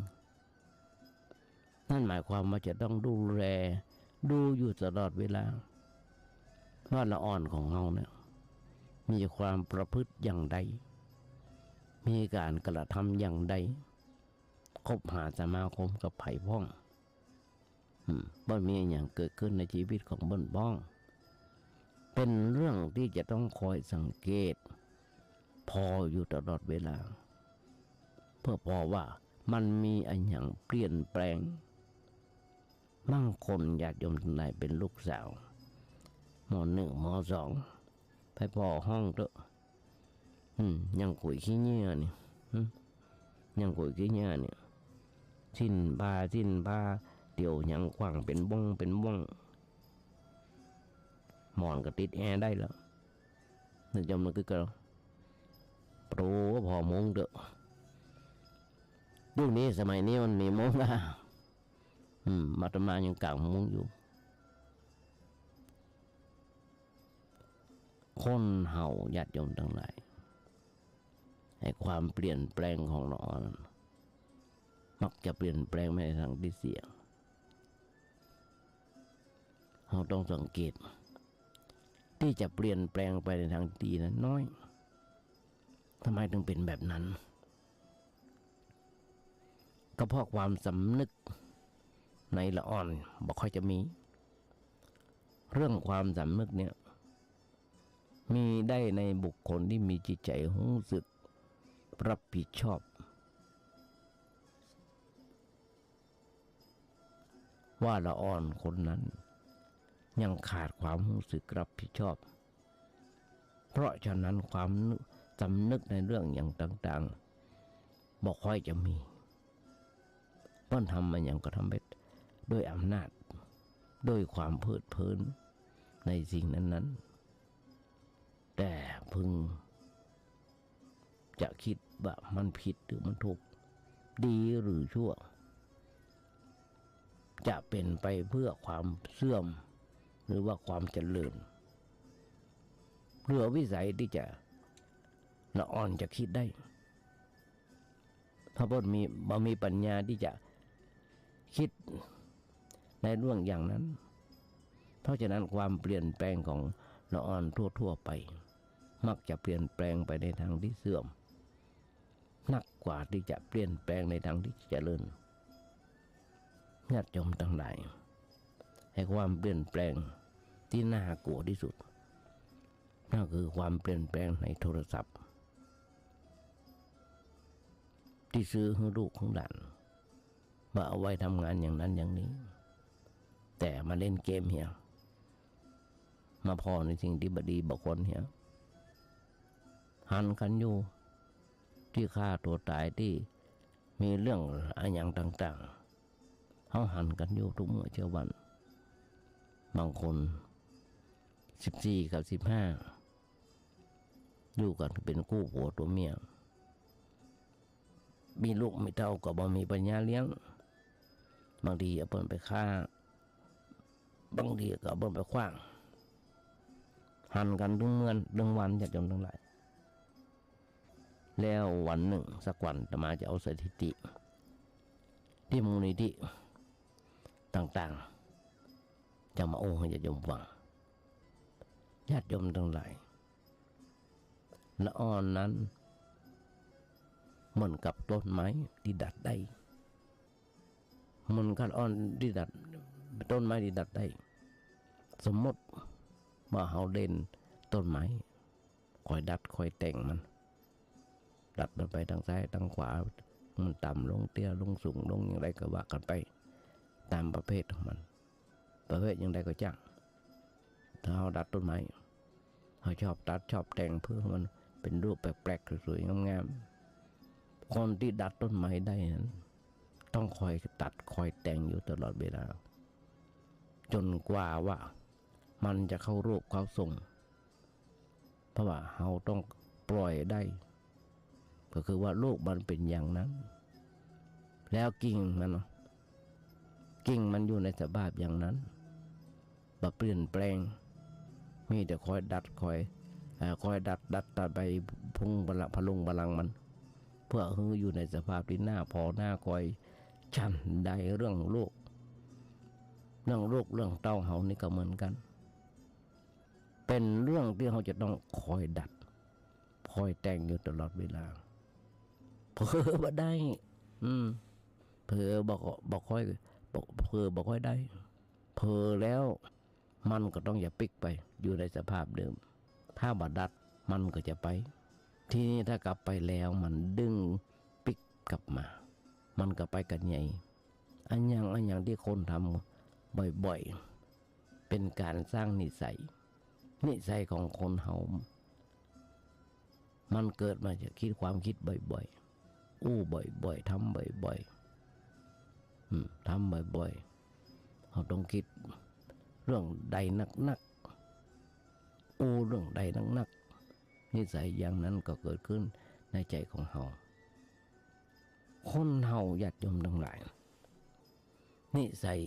นั่นหมายความว่าจะต้องดูแล ดูอยู่ตลอดเวลา ว่าละอ่อนของเฮาเนี่ย มีความประพฤติอย่างใด มีก๋านกระทำอย่างใด คบหาสมาคมกับใผพ่อง อืม บ่มีอะหยังเกิดขึ้นในชีวิตของเปิ้นพ่อง เป๋นเรื่องตี้จะต้องคอยสังเกตผ่ออยู่ตลอดเวลา เปื้อผ่อว่ามันมีอะหยังเปลี่ยนแปลง บางคนญาติโยมตังหลายเป๋นลูกสาว ม.หนึ่ง ม.สอง ไปผ่อห้องเต๊อะ อืม ยังก๋วยขี้เหยี่ยนี่ อืม ยังก๋วยขี้เหยี่ยนี่ สิ้นผ้า สิ้นผ้า เตียวยังขว้างเป๋นบ้ง เป๋นบ้ง หมอนก็ติดแอร์ได้แล้ว นึกจำนึกก็ โอ้ ผ่อมุ้งเต๊อะ ยุคนี้สมัยนี้มันมีมุ้งอ่ะ อืม อาตมายังก๋างมุ้งอยู่ คนเฮาญาติโยมตังหลาย ไอ้ความเปลี่ยนแปลงของละอ่อน มักจะเปลี่ยนแปลงไปในตางตี้เสีย เฮาต้องสังเกต ตี้จะเปลี่ยนแปลงไปในตางตี้นั้นน้อย ทำไมถึงเป๋นแบบนั้น ก็เพราะความสำนึกในละอ่อนบ่ค่อยจะมี เรื่องความสำนึกเนี่ย มีได้ในบุคคลตี้มีจิตใจ๋ฮู้สึกรับผิดชอบ ว่าละอ่อนคนนั้นยังขาดความฮู้สึกรับผิดชอบ เพราะฉะนั้นความสำนึกในเรื่องอย่างต่างๆ บ่ค่อยจะมี เปิ้นทำมาหยังก็ทำไปด้วยอำนาจ ด้วยความเพลิดเพลินในสิ่งนั้นๆ แต่พึงจะกึ๊ดว่ามันผิดหรือมันถูก ดีหรือชั่ว จะเป๋นไปเพื่อความเสื่อม หรือว่าความเจริญ เหลือวิสัยตี้จะ ละอ่อนจะกึ๊ดได้ เพราะบ่มี บ่มีปัญญาตี้จะกึ๊ดในเรื่องอย่างนั้น เพราะฉะนั้นความเปลี่ยนแปลงของละอ่อนทั่วๆ ไป มักจะเปลี่ยนแปลงไปในตางตี้เสื่อม นักกว่าตี้จะเปลี่ยนแปลงในตางตี้เจริญ ญาติโยมตังหลาย ไอ้ความเปลี่ยนแปลงตี้น่ากลัวตี้สุด นั่นคือความเปลี่ยนแปลงในโทรศัพท์ ตี้ซื้อหื้อลูกหื้อหลาน ว่าเอาไว้ทำงานอย่างนั้นอย่างนี้ แต่มาเล่นเกมเหีย มาผ่อในสิ่งตี้บ่ดีบ่ควรเหีย หันกั๋นอยู่ ตี้ฆ่าตั๋วต๋าย ตี้มีเรื่องอะหยังต่างๆ เฮาหันกั๋นอยู่กู้เมื่อกู้วัน บางคน สิบสี่กับสิบห้า อยู่กั๋นเป๋นกู้ผัวตั๋วเมีย มีลูกมีเต้าก็บ่มีปัญญาเลี้ยง บางทีเอาเปิ้นไปฆ่า บางทีก็เอาเปิ้นไปขว้าง หันกั๋นตึงเมื่อตึงวัน ญาติโยมตังหลาย แล้ววันนึ่งสักวันอาตมาจะเอาสถิติตี้มูลนิธิต่างๆ จะมาอู้หื้อญาติโยมฟัง ญาติโยมตังหลาย ละอ่อนนั้นเหมือนกับต้นไม้ตี้ดัดได้ เหมือนกับละอ่อนตี้ดัด ต้นไม้ตี้ดัดได้ สมมติว่าเฮาเล่นต้นไม้ คอยดัดคอยแต่งมัน ดัดมันไปตางซ้ายตางขวา มันต่ำลงเตี้ยลงสูงลงอย่างไรก็ว่ากั๋นไป ต๋ามประเภทของมัน ประเภทอย่างใดก็จ้าง ถ้าเฮาดัดต้นไม้ เฮ เขาชอบตัดชอบแต่งเพื่อมันเป๋นรูปแปลกๆ สวยๆ งามๆ คนตี้ดัดต้นไม้ได้นั้น ต้องคอยตัดคอยแต่งอยู่ตลอดเวลา จ๋นกว่าว่ามันจะเข้ารูปเข้าทรง เพราะว่าเฮาต้องปล่อยได้ ก็คือว่าโลกมันเป๋นอย่างนั้น แล้วกิ่งมันเนาะ กิ่งมันอยู่ในสภาพอย่างนั้น บ่เปลี่ยนแปลง มีแต่คอยดัดคอย เอ่อ คอยดัด ดัด ดัดไปพุงพละ พลุงพลังมัน เพื่อหื้ออยู่ในสภาพตี้น่าผ่อน่าคอย ฉันใดเรื่องโลก เรื่องโลกเรื่องเต้าเฮานี่ก็เหมือนกั๋น เป๋นเรื่องตี้เฮาจะต้องคอยดัด คอยแต่งอยู่ตลอดเวลา เผลอบ่ได้ อืม เผลอบ่ บ่ค่อย บ่ เผลอบ่ค่อยได้ เผลอแล้วมันก็ต้องจะปิ๊กไปอยู่ในสภาพเดิม ถ้าบ่ดัดมันก็จะไป ทีนี้ถ้ากลับไปแล้วมันดึงปิ๊กกลับมา มันก็ไปกั๋นใหญ่ อะหยังอะหยังตี้คนทำบ่อยๆ เป๋นก๋านสร้างนิสัย นิสัยของคนเฮา มันเกิดมาจากคิด ความคิดบ่อยๆ อู้บ่อยๆ ทำบ่อยๆ อืม ทำบ่อยๆ เฮาต้องคิดเรื่องใดนักๆ อู้เรื่องใดนักๆ นิสัยอย่างนั้นก็เกิดขึ้นในใจ๋ของเฮา คนเฮาญาติโยมตังหลาย นิสัย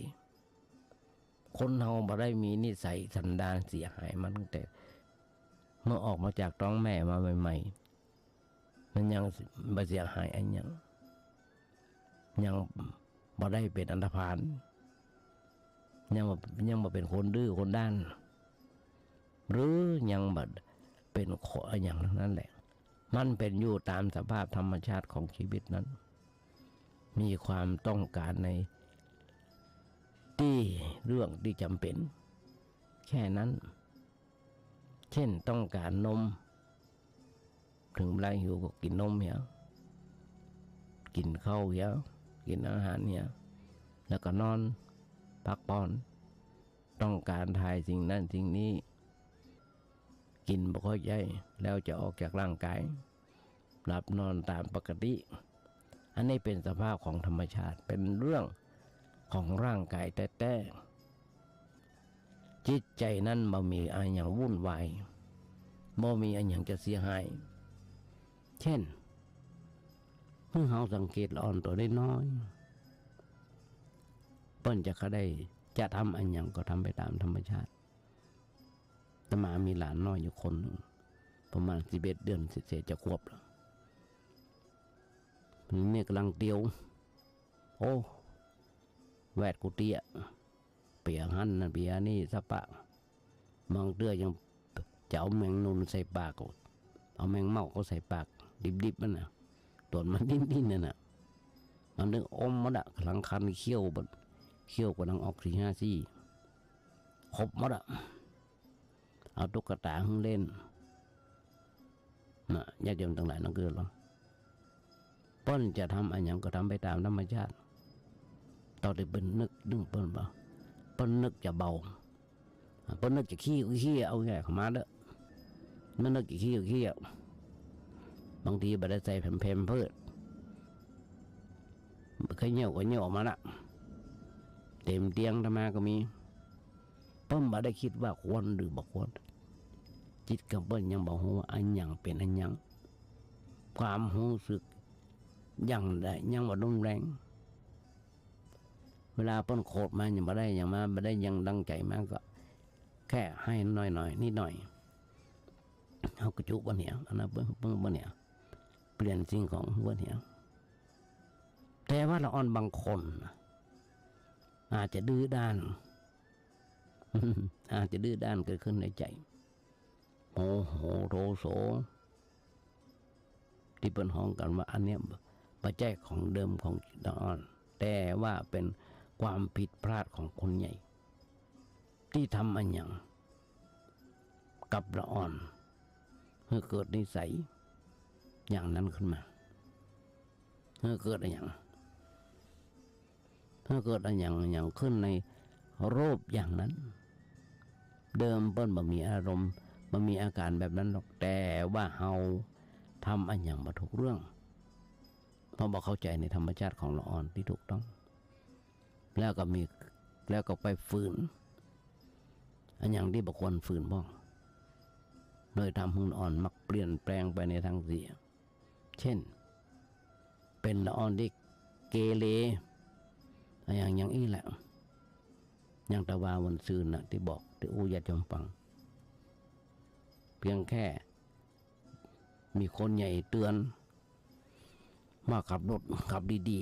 คนเฮาบ่ได้มีนิสัยสันดานเสียหายมาตั้งแต่ เมื่อออกมาจากต๊องแม่มาใหม่ๆ มันยังบ่เสียหายอะหยัง ยังบ่ได้เป๋นอันธพาล ยังบ่ ยังบ่เป๋นคนดื้อคนด้าน หรือยังบ่เป๋นคนอะหยังตังนั้นแหละ มันเป๋นอยู่ต๋ามสภาพธรรมชาติของชีวิตนั้น มีความต้องก๋านในตี้เรื่องตี้จ๋ำเป๋น แค่นั้น เช่นต้องก๋านนม เถิงเวลาหิวก็กิ๋นนมเหีย กิ๋นข้าวเหีย กิ๋นอาหารเหีย แล้วก็นอนพักผ่อน ต้องก๋านถ่ายสิ่งนั้นสิ่งนี้ กิ๋นบ่ค่อยใจ้ แล้วจะออกจากร่างก๋าย หลับนอนต๋ามปกติ อันนี้เป๋นสภาพของธรรมชาติ เป๋นเรื่องของร่างก๋ายแต๊ๆ จิตใจ๋นั้นบ่มีอะหยังวุ่นวาย บ่มีอะหยังจะเสียหาย เช่น หื้อเฮาสังเกตละอ่อนตั๋วน้อยๆ เปิ้นจะกระได้ จะทำอะหยังก็ทำไปต๋ามธรรมชาติ อาตมามีหลานน้อยอยู่คนนึ่ง ประมาณสิบเอ็ดเดือนเศษๆ จะขวบแล้ว นี่กำลังเตียว โอ้ แวดกู้เตี้ย เปียหั้นนะ เปียนี่สะปะ บางเตื้อยังจะเอาแมงนุนใส่ปาก เอาแมงเม่าเข้าใส่ปาก ดิบๆ มันน่ะ ต๋อนมันดิ้นๆ นั่นน่ะ มันนึกอมหมดอะ กำลังคันเขี้ยว เขี้ยวกำลังออกสี่ห้าซี่ ครบหมดอะ เอาตุ๊กตาหื้อเล่น น่ะ ญาติโยมตังหลาย นั่นคือเฮา เปิ้นจะทำอะหยังก็ทำไปต๋ามธรรมชาติ ต๋อนตี้เปิ้นนึก นึกเปิ้นบ่ เปิ้นนึกจะเบา เปิ้นนึกจะขี้ก็ขี้ เอาแง่เข้ามาเต๊อะ มันนึกจะขี้ก็ขี้ บางทีบ่ได้ใส่แพมเพิร์ส ใค่เยี่ยวก็เยี่ยวออกมาละ เต๋มเตียงอาตมาก็มี เปิ้นบ่ได้กึ๊ดว่าควรหรือบ่ควร จิตของเปิ้นยังบ่ฮู้ว่าอะหยังเป๋นอะหยัง ความฮู้สึกอย่างใดยังบ่รุนแรง เวลาเปิ้นโขดมายังบ่ได้หยังมา บ่ได้อย่างดังใจ๋มา ก็แค่หื้อหน่อยๆ นิดหน่อย เฮาก็จุบ่เหีย อันนั้นเปิ้น เปิ้นบ่เหีย เปลี่ยนสิ่งของบ่เหีย แต่ว่าละอ่อนบางคนน่ะ อาจจะดื้อด้าน อาจจะดื้อด้านเกิดขึ้นในใจ๋ โมโหโทโส ตี้เปิ้นฮ้องกั๋นว่าอันเนี้ยบ่ใจ้ของเดิมของจิตละอ่อน แต่ว่าเป๋นความผิดพลาดของคนใหญ่ ตี้ทำอะหยังกับละอ่อน หื้อเกิดนิสัยอย่างนั้นขึ้นมา หื้อเกิดอะหยัง หื้อเกิดอะหยัง อะหยังขึ้นในรูปอย่างนั้น เดิมเปิ้นบ่มีอารมณ์ บ่มีอาก๋านแบบนั้นหรอก แต่ว่าเฮาทำอะหยังบ่ถูกเรื่อง เพราะบ่เข้าใจ๋ในธรรมชาติของละอ่อนตี้ถูกต้อง แล้วก็มี แล้วก็ไปฝืนอะหยังตี้บ่ควรฝืนพ่อง เลยทำหื้อละอ่อนมักเปลี่ยนแปลงไปในตางเสีย เช่น เป๋นละอ่อนตี้เกเร อะหยัง อย่างอี้แหละ อย่างตะวาวันซืนน่ะ ตี้บอก ตี้อู้ญาติโยมฟัง เปียงแค่มีคนใหญ่เตื๋อน ว่าขับรถขับดี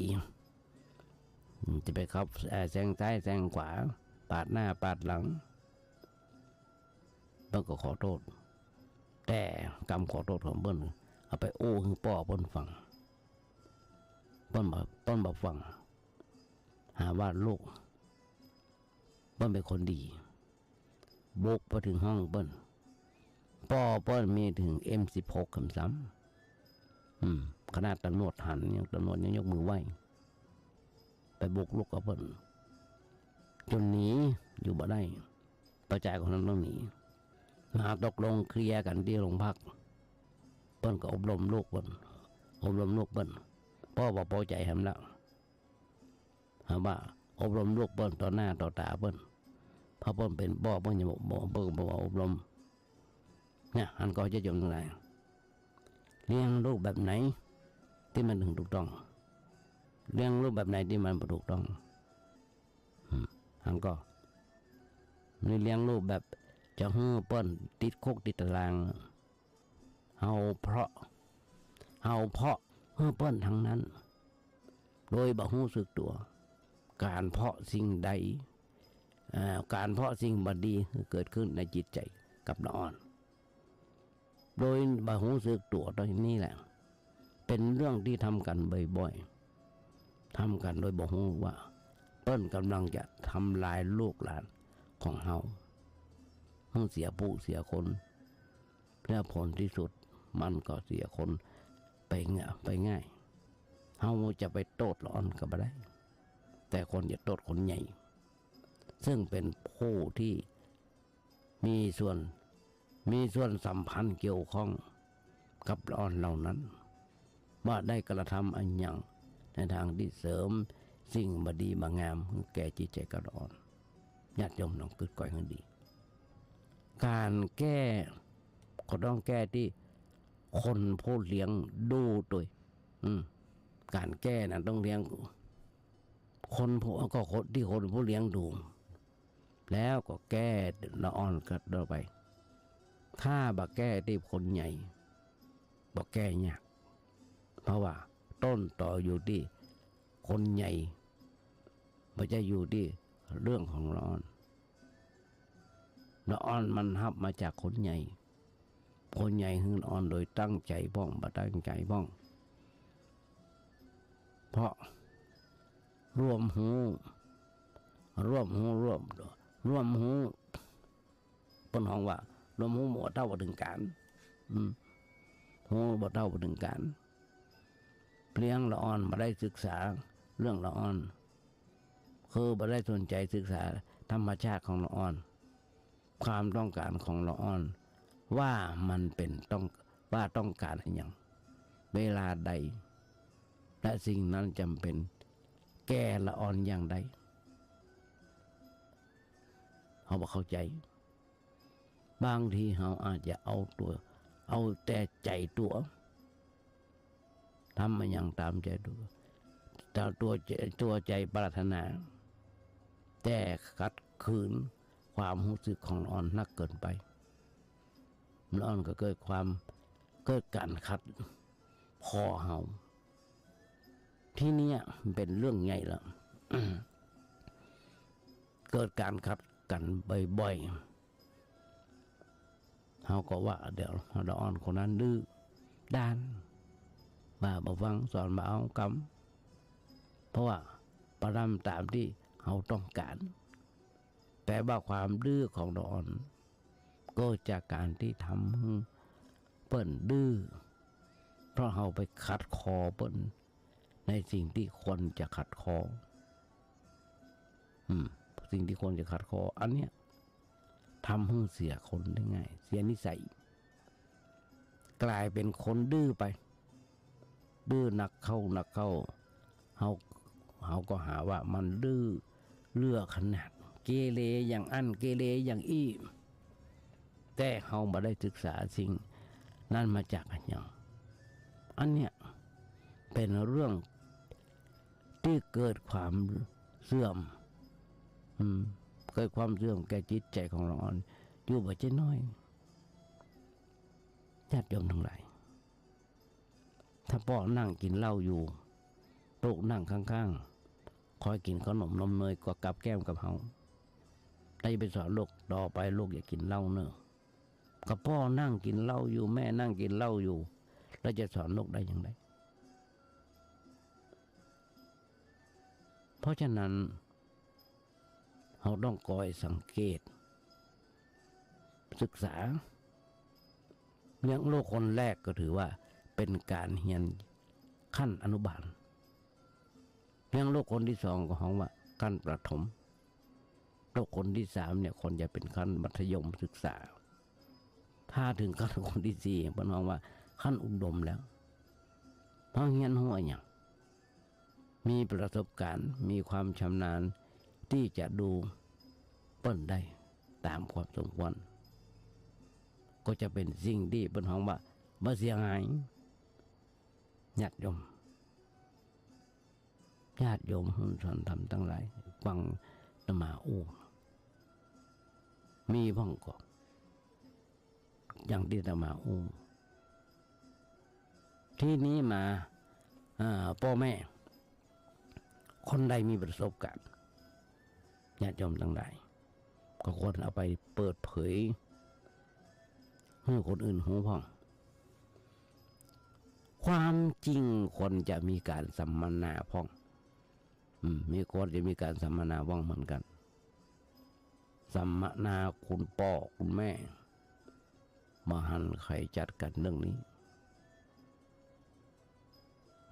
ๆ จะไปขับ เอ่อ แซงซ้ายแซงขวา ปาดหน้าปาดหลัง เปิ้นก็ขอโต้ษ แต่กำขอโต้ษของเปิ้น เอาไปอู้หื้อป้อเปิ้นฟัง เปิ้นบ่ เปิ้นบ่ฟัง หาว่าลูกเปิ้นเป๋นคนดี บุกไปเถิงห้องเปิ้น ป้อเปิ้นมีเถิง เอ็มสิบหก กำซ้ำ อืม ขนาดตำรวจหันยัง ตำรวจยังยกมือไหว้ ไปบุกรุกกับเปิ้น จ๋นหนีอยู่บ่ได้ ป้อจายคนนั้นต้องหนี มาตกลงเคลียร์กั๋นตี้โรงพัก เปิ้นก็อบรมลูกเปิ้น อบรมลูกเปิ้น ป้อบ่ปอใจ๋หำละ หาว่าอบรมลูกเปิ้นต่อหน้าต่อต๋าเปิ้น เพราะเปิ้นเป๋นป้อ เปิ้นจะบอก บอก เปิ้นบอกว่าอบรม เนี่ย หันก่อญาติโยมตังหลาย เลี้ยงลูกแบบไหนตี้มันเถิงถูกต้อง เลี้ยงลูกแบบไหนตี้มันบ่ถูกต้อง อืม หันก่อ นี่เลี้ยงลูกแบบจะหื้อเปิ้นติดคุกติดตาราง เฮาเพาะ เฮาเพาะหื้อเปิ้นตังนั้น โดยบ่ฮู้สึกตั๋ว ก๋านเพาะสิ่งใด เอ่อ ก๋านเพาะสิ่งบ่ดีหื้อเกิดขึ้นในจิตใจ๋กับละอ่อน โดยบ่ฮู้สึกตั๋ว ต๋วนี้แหละ เป๋นเรื่องตี้ทำกั๋นบ่อยๆ ทำกั๋นโดยบ่ฮู้ว่า เปิ้นก่ำลังจะทำลายลูกหลานของเฮา หื้อเสียผู้เสียคน แล้วผลตี้สุดมันก็เสียคนไปง่า- ไปง่าย เฮาจะไปโต้ษละอ่อนก็บ่ได้ แต่ควรจะโต้ษคนใหญ่ ซึ่งเป๋นผู้ตี้มีส่วน มีส่วนสัมพันธ์เกี่ยวข้องกับละอ่อนเหล่านั้น ว่าได้กระทำอะหยังในตางตี้เสริมสิ่งบ่ดีบ่งามแก่จิตใจ๋กับละอ่อน ญาติโยมลองกึ๊ดก้อยหื้อดี ก๋านแก้ก็ต้องแก้ตี้คนผู้เลี้ยงดูตวย อืม ก๋านแก้น่ะต้องเลี้ยงคนผู้ ก็คนตี้คนผู้เลี้ยงดู แล้วก็แก้ละอ่อนก็ต่อไป ถ้าบ่แก้ตี้คนใหญ่ บ่แก้ยาก เพราะว่าต้นตออยู่ตี้คนใหญ่ บ่ใจ้อยู่ตี้เรื่องของละอ่อน ละอ่อนมันฮับมาจากคนใหญ่ คนใหญ่หื้อละอ่อนโดยตั้งใจ๋พ่อง บ่ตั้งใจ๋พ่อง เพราะรวมฮู้ รวมฮู้ รวม รวมฮู้ เปิ้นฮ้องว่ารวมฮู้บ่เต้าบ่เถิงก๋าน อืม ฮู้บ่เต้าบ่เถิงก๋าน เลี้ยงละอ่อนบ่ได้ศึกษาเรื่องละอ่อน คือบ่ได้สนใจ๋ศึกษาธรรมชาติของละอ่อน ความต้องการของละอ่อน ว่ามันเป๋นต้อง ว่าต้องการอะหยัง เวลาใด และสิ่งนั้นจ๋ำเป๋นแก่ละอ่อนอย่างใด เฮาบ่เข้าใจ๋ บางทีเฮาอาจจะเอาตั๋ว เอาแต่ใจ๋ตั๋ว ทำอะหยังต๋ามใจ๋ตั๋ว ต๋ามตั๋ว ตั๋วใจ๋ปรารถนา แต่ขัดขืนความฮู้สึกของละอ่อนนักเกินไป ละอ่อนก็เกิดความ เกิดก๋านขัดคอเฮา ตี้เนี้ยเป๋นเรื่องใหญ่ละ เกิดก๋านขัดกั๋นบ่อยๆ เฮาก็ว่าเดี๋ยวละอ่อนคนนั้นดื้อด้าน ว่าบ่ฟัง สอนบ่เอากำ เพราะว่าบ่ทำต๋ามตี้เฮาต้องการ แต่ว่าความดื้อของละอ่อน เกิดจากก๋านตี้ทำหื้อเปิ้นดื้อ เพราะเฮาไปขัดคอเปิ้นในสิ่งตี้ควรจะขัดคอ อืม สิ่งตี้ควรจะขัดคอ อันเนี้ย ทำหื้อเสียคนได้ง่าย เสียนิสัย ก๋ายเป๋นคนดื้อไป ดื้อนักเข้า นักเข้า เฮา เฮาก็หาว่ามันดื้อเลือขนาด เกเรอย่างอั้น เกเรอย่างอี้ แต่เฮาบ่ได้ศึกษาสิ่งนั้นมาจากอะหยัง อันเนี้ยเป๋นเรื่องตี้เกิดความเสื่อม อืม เกิดความเสื่อมแก่จิตใจ๋ของละอ่อน อยู่บ่ใจ้น้อย ญาติโยมตังหลาย ถ้าป้อนั่งกิ๋นเหล้าอยู่ ลูกนั่งข้างๆ คอยกิ๋นขนมนมเนยก็กับแก้มกับเฮา แล้วจะไปสอนลูก ต่อไปลูกอย่ากิ๋นเหล้าเน่อ ก็ป้อนั่งกิ๋นเหล้าอยู่ แม่นั่งกิ๋นเหล้าอยู่ แล้วจะสอนลูกได้อย่างไร เพราะฉะนั้น เฮาต้องคอยสังเกต ศึกษา เลี้ยงลูกคนแรกก็ถือว่าเป๋นก๋านเฮียนขั้นอนุบาล เลี้ยงลูกคนตี้สองก็ฮ้องว่าขั้นประถม ลูกคนตี้สามเนี่ยควรจะเป๋นขั้นมัธยมศึกษา ถ้าเถิงขั้นคนตี้สี่เปิ้นฮ้องว่าขั้นอุดมแล้ว เฮาเฮียนฮู้อะหยัง มีประสบการณ์ มีความชำนาญตี้จะดูเปิ้นได้ต๋ามความสมควร ก็จะเป๋นสิ่งตี้เปิ้นฮ้องว่าบ่เสียหาย ญาติโยม ญาติโยมหมู่สันธรรมตังหลาย ฟังอาตมาอู้ มีพ่องก็ อย่างตี้อาตมาอู้ ทีนี้มา อ่า ป้อแม่ คนใดมีประสบการณ์ ญาติโยมตังหลาย ก็ควรเอาไปเปิดเผยหื้อคนอื่นฮู้พ่อง ความจริงควรจะมีก๋านสัมมนาพ่อง อืม มี ควรจะมีก๋านสัมมนาพ่องเหมือนกั๋น สัมมนาคุณป้อคุณแม่ บ่หันใผจัดกั๋นเรื่องนี้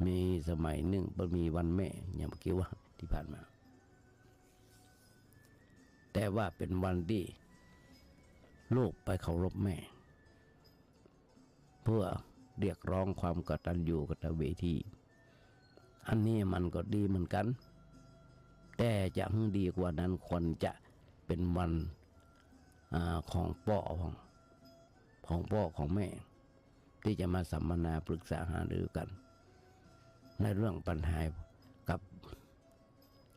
มีสมัยนึ่งเปิ้นมีวันแม่ อย่างเมื่อกี้ว่าตี้ผ่านมา แต่ว่าเป๋นวันตี้ลูกไปเคารพแม่ เพื่อเรียกร้องความกตัญญูกตเวที อันนี้มันก็ดีเหมือนกั๋น แต่จะหื้อดีกว่านั้นควรจะเป๋นวัน อ่า ของป้อของ ของป้อของแม่ ตี้จะมาสัมมนาปรึกษาหารือกั๋น ในเรื่องปัญหากับ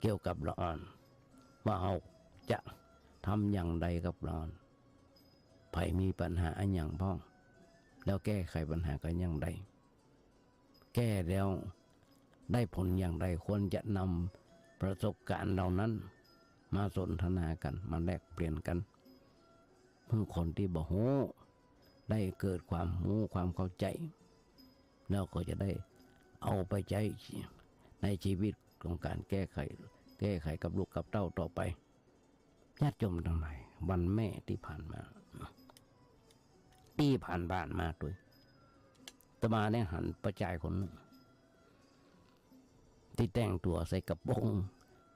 เกี่ยวกับละอ่อน ว่าเฮาจะทำอย่างใดกับละอ่อน ใผมีปัญหาอะหยังพ่อง แล้วแก้ไขปัญหากั๋นอย่างใด แก้แล้วได้ผลอย่างใด ควรจะนำประสบการณ์เหล่านั้นมาสนทนากั๋น มาแลกเปลี่ยนกั๋น หื้อคนตี้บ่ฮู้ได้เกิดความฮู้ความเข้าใจ๋ แล้วก็จะได้เอาไปใจ๊ในชีวิตของก๋านแก้ไข แก้ไขกับลูกกับเต้าต่อไป ญาติโยมตังหลาย วันแม่ตี้ผ่านมา ตี้ผ่านๆ มาตวย อาตมาได้หันป้อจายคนนึ่ง ตี้แต่งตั๋วใส่กระโป๋ง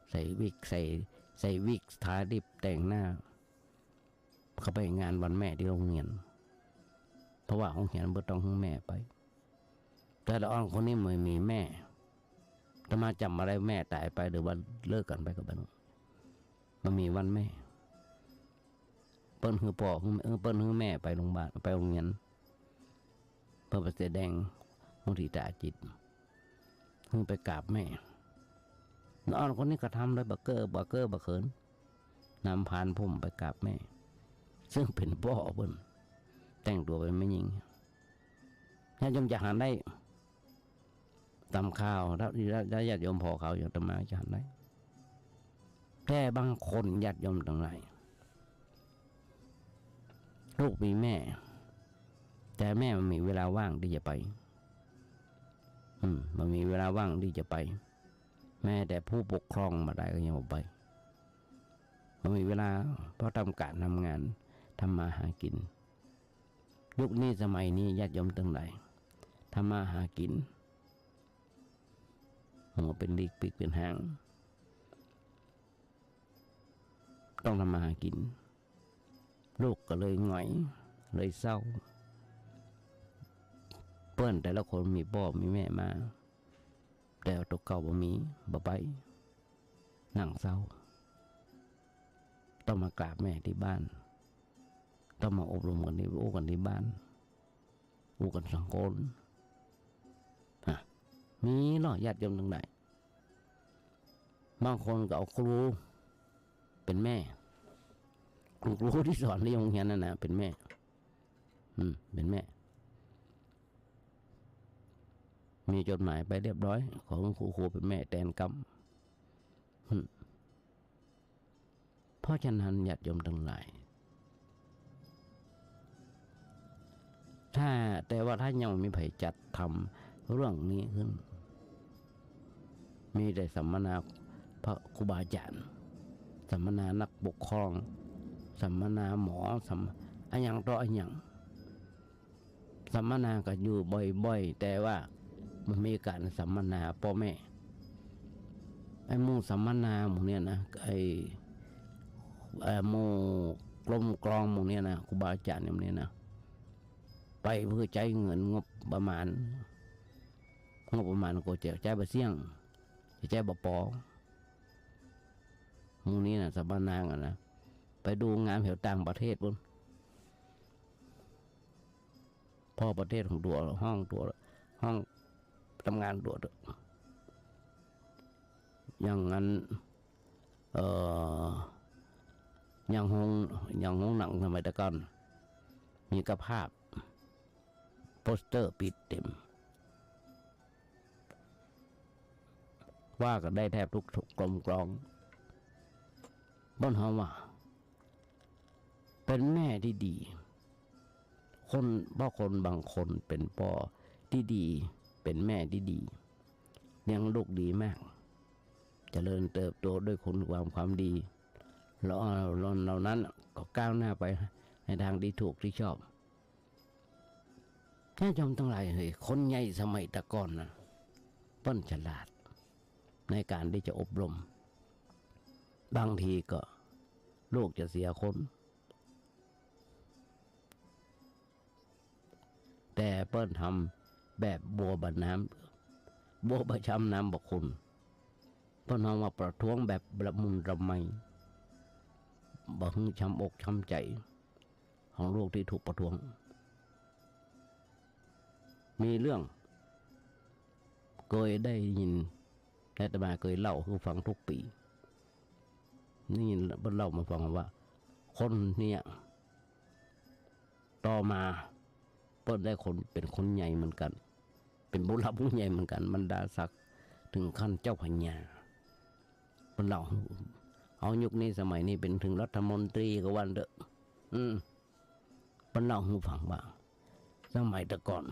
ใส่วิก ใส่ ใส่วิก ทาลิป แต่งหน้า เข้าไปงานวันแม่ตี้โฮงเฮียน เพราะว่าโฮงเฮียนบ่ต้องหื้อแม่ไป แต่ละอ่อนคนนี้บ่มีแม่ อาตมาจ๋ำบ่ได้แม่ต๋ายไปหรือว่าเลิกกั๋นไปก็บ่ฮู้ บ่มีวันแม่ เปิ้นหื้อป้อ หื้อ เปิ้นหื้อแม่ไปโฮงบาล ไปโฮงเฮียน เปิ้นไปแสดงมุทิตาจิต หื้อไปกราบแม่ ละอ่อนคนนี้ก็ทำได้บ่เก้อ บ่เก้อบ่เขิน นำผานผมไปกราบแม่ ซึ่งเป๋นป้อเปิ้น แต่งตั๋วเป๋นแม่ญิง ญาติโยมจะหันได้ ต๋ามข่าว แล้ว แล้วญาติโยมผ่อข่าวอย่างอาตมาจะหันได้ แต่บางคนญาติโยมตังหลาย ลูกมีแม่ แต่แม่บ่มีเวลาว่างตี้จะไป อืม บ่มีเวลาว่างตี้จะไป แม้แต่ผู้ปกครองบ่ได้ก็ยังบ่ไป บ่มีเวลา เพราะทำก๋านทำงาน ทำมาหากิ๋น ยุคนี้สมัยนี้ญาติโยมตังหลาย ทำมาหากิ๋น หัวเป๋นหลีกปีกเป๋นหาง ต้องทำมาหากิ๋น ลูกก็เลยหงอย เลยเศร้า เปิ้นแต่ละคนมีป้อมีแม่มา แต่ตั๋วเก่าบ่มี บ่ไป นั่งเศร้า ต้องมากราบแม่ตี้บ้าน ต้องมาอบรมกั๋นตี้ อู้กั๋นตี้บ้าน อู้กั๋นสองคน ฮะ มีเนาะ ญาติโยมตังหลาย บางคนก็เอาครูเป๋นแม่ ครู ครูตี้สอนในโฮงเฮียนนั่นน่ะ เป๋นแม่ อืม เป๋นแม่ มีจดหมายไปเรียบร้อย ขอครู ครูเป๋นแม่แตนกำ อืม เพราะฉะนั้นญาติโยมตังหลาย ถ้า แต่ว่าถ้ายังบ่มีใผจัดทำเรื่องนี้ขึ้น มีแต่สัมมนาพระครูบาอาจ๋ารย์ สัมมนานักปกครอง สัมมนาหมอ สัม อะหยังต่ออะหยัง สัมมนาก็อยู่บ่อยๆ แต่ว่าบ่มีก๋านสัมมนาป้อแม่ ไอ้หมู่สัมมนาหมู่เนี่ยนะ ไอ้ เอ่อ หมู่กลมกลองหมู่เนี่ยนะ ครูบาอาจ๋ารย์หมู่เนี่ยนะ ไปเปื้อใจ๊เงินงบประมาณ งบประมาณก็จะใจ๊บ่เสี้ยง จะใจ๊บ่ปอ หมู่นี้นะ สัมมนากั๋นนะ ไปดูงานแถวต่างประเทศปู๊น ผ่อประเทศของตั๋ว ห้องตั๋ว ห้องทำงานตั๋ว อย่างนั้น เอ่อ อย่างโฮง อย่างโฮงหนังสมัยแต่ก่อน มีกะภาพ โปสเตอร์ปิดเต็ม ว่ากั๋นได้แทบทุกกลมกลอง เปิ้นฮ้องว่า เป๋นแม่ตี้ดี คน เพราะคนบางคนเป๋นป้อตี้ดี เป๋นแม่ตี้ดี เลี้ยงลูกดีมาก เจริญเติบโตด้วยคุณความ ความดี แล้ว แล้วเหล่านั้นก็ก้าวหน้าไปในทางตี้ถูกตี้ชอบ ญาติโยมตังหลายเอ๋ย คนใหญ่สมัยแต่ก่อนนะ เปิ้นฉลาดในก๋านตี้จะอบรม บางทีก็ลูกจะเสียคน แต่เปิ้นทำแบบบัวบ่าน้ำ บัวบ่าช้ำน้ำบ่ขุ่น เปิ้นฮ้องว่าประท้วงแบบละมุนละไม บ่หื้อช้ำอกช้ำใจ๋ ของลูกตี้ถูกประท้วง มีเรื่อง เกยได้ยิน อาตมาเกยเล่าหื้อฟังทุกปี๋ ได้ยินเปิ้นเล่ามาฟังว่า คนเนี่ย ต่อมาเปิ้นได้คน เป๋นคนใหญ่เหมือนกั๋น เป๋นผู้หลักผู้ใหญ่เหมือนกั๋น บรรดาศักดิ์เถิงขั้นเจ้าพญา เปิ้นเล่า เอายุคนี้สมัยนี้เป๋นเถิงรัฐมนตรีก็ว่าเถอะ อืม เปิ้นเล่าหื้อฟังว่า สมัยแต่ก่อน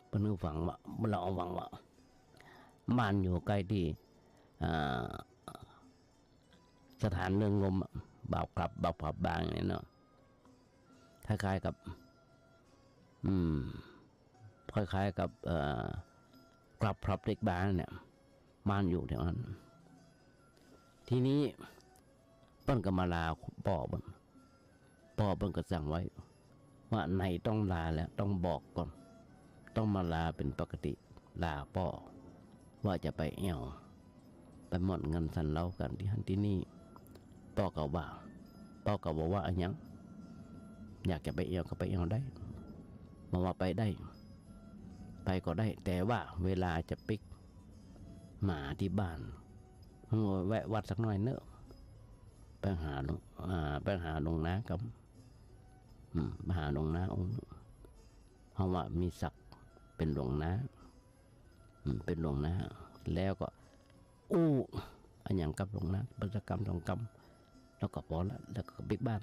เปิ้นหื้อฟังว่า เปิ้นเล่าหื้อฟังว่า บ้านอยู่ใก้ตี้ อ่า สถานเริงรมย์อะ บ่าวคลับ บ่าวผับบาร์เนี่ยเนาะ คล้ายๆ กับ อืม คล้ายๆ กับ เอ่อ คลับ พับลิกบาร์เนี่ย บ้านอยู่แถวนั้น ทีนี้เปิ้นก็มาลาป้อเปิ้น ป้อเปิ้นก็สั่งไว้ว่า ไหนต้องลาแล้ว ต้องบอกก่อน ต้องมาลาเป๋นปกติ ลาป้อ ว่าจะไปแอ่ว ไปหม่อนเงินสันเหล้ากั๋นตี้หั้นตี้นี่ ป้อก็ว่า ป้อก็บ่ว่าอะหยัง อยากจะไปแอ่วก็ไปแอ่วได้ บ่ว่าไปได้ ไปก็ได้ แต่ว่าเวลาจะปิ๊กหมาตี้บ้าน หื้อแวะวัดสักหน้อยเนาะ ไปหาหลวง อ่า ไปหาหลวงน้าก่อน อืม ไปหาหลวงน้าองค์ เพราะว่ามีศักดิ์เป๋นหลวงน้า อืม เป๋นหลวงน้า แล้วก็อู้อะหยังกับหลวงน้า ไปสักกำสองกำ แล้วก็ปอละ แล้วก็ปิ๊กบ้าน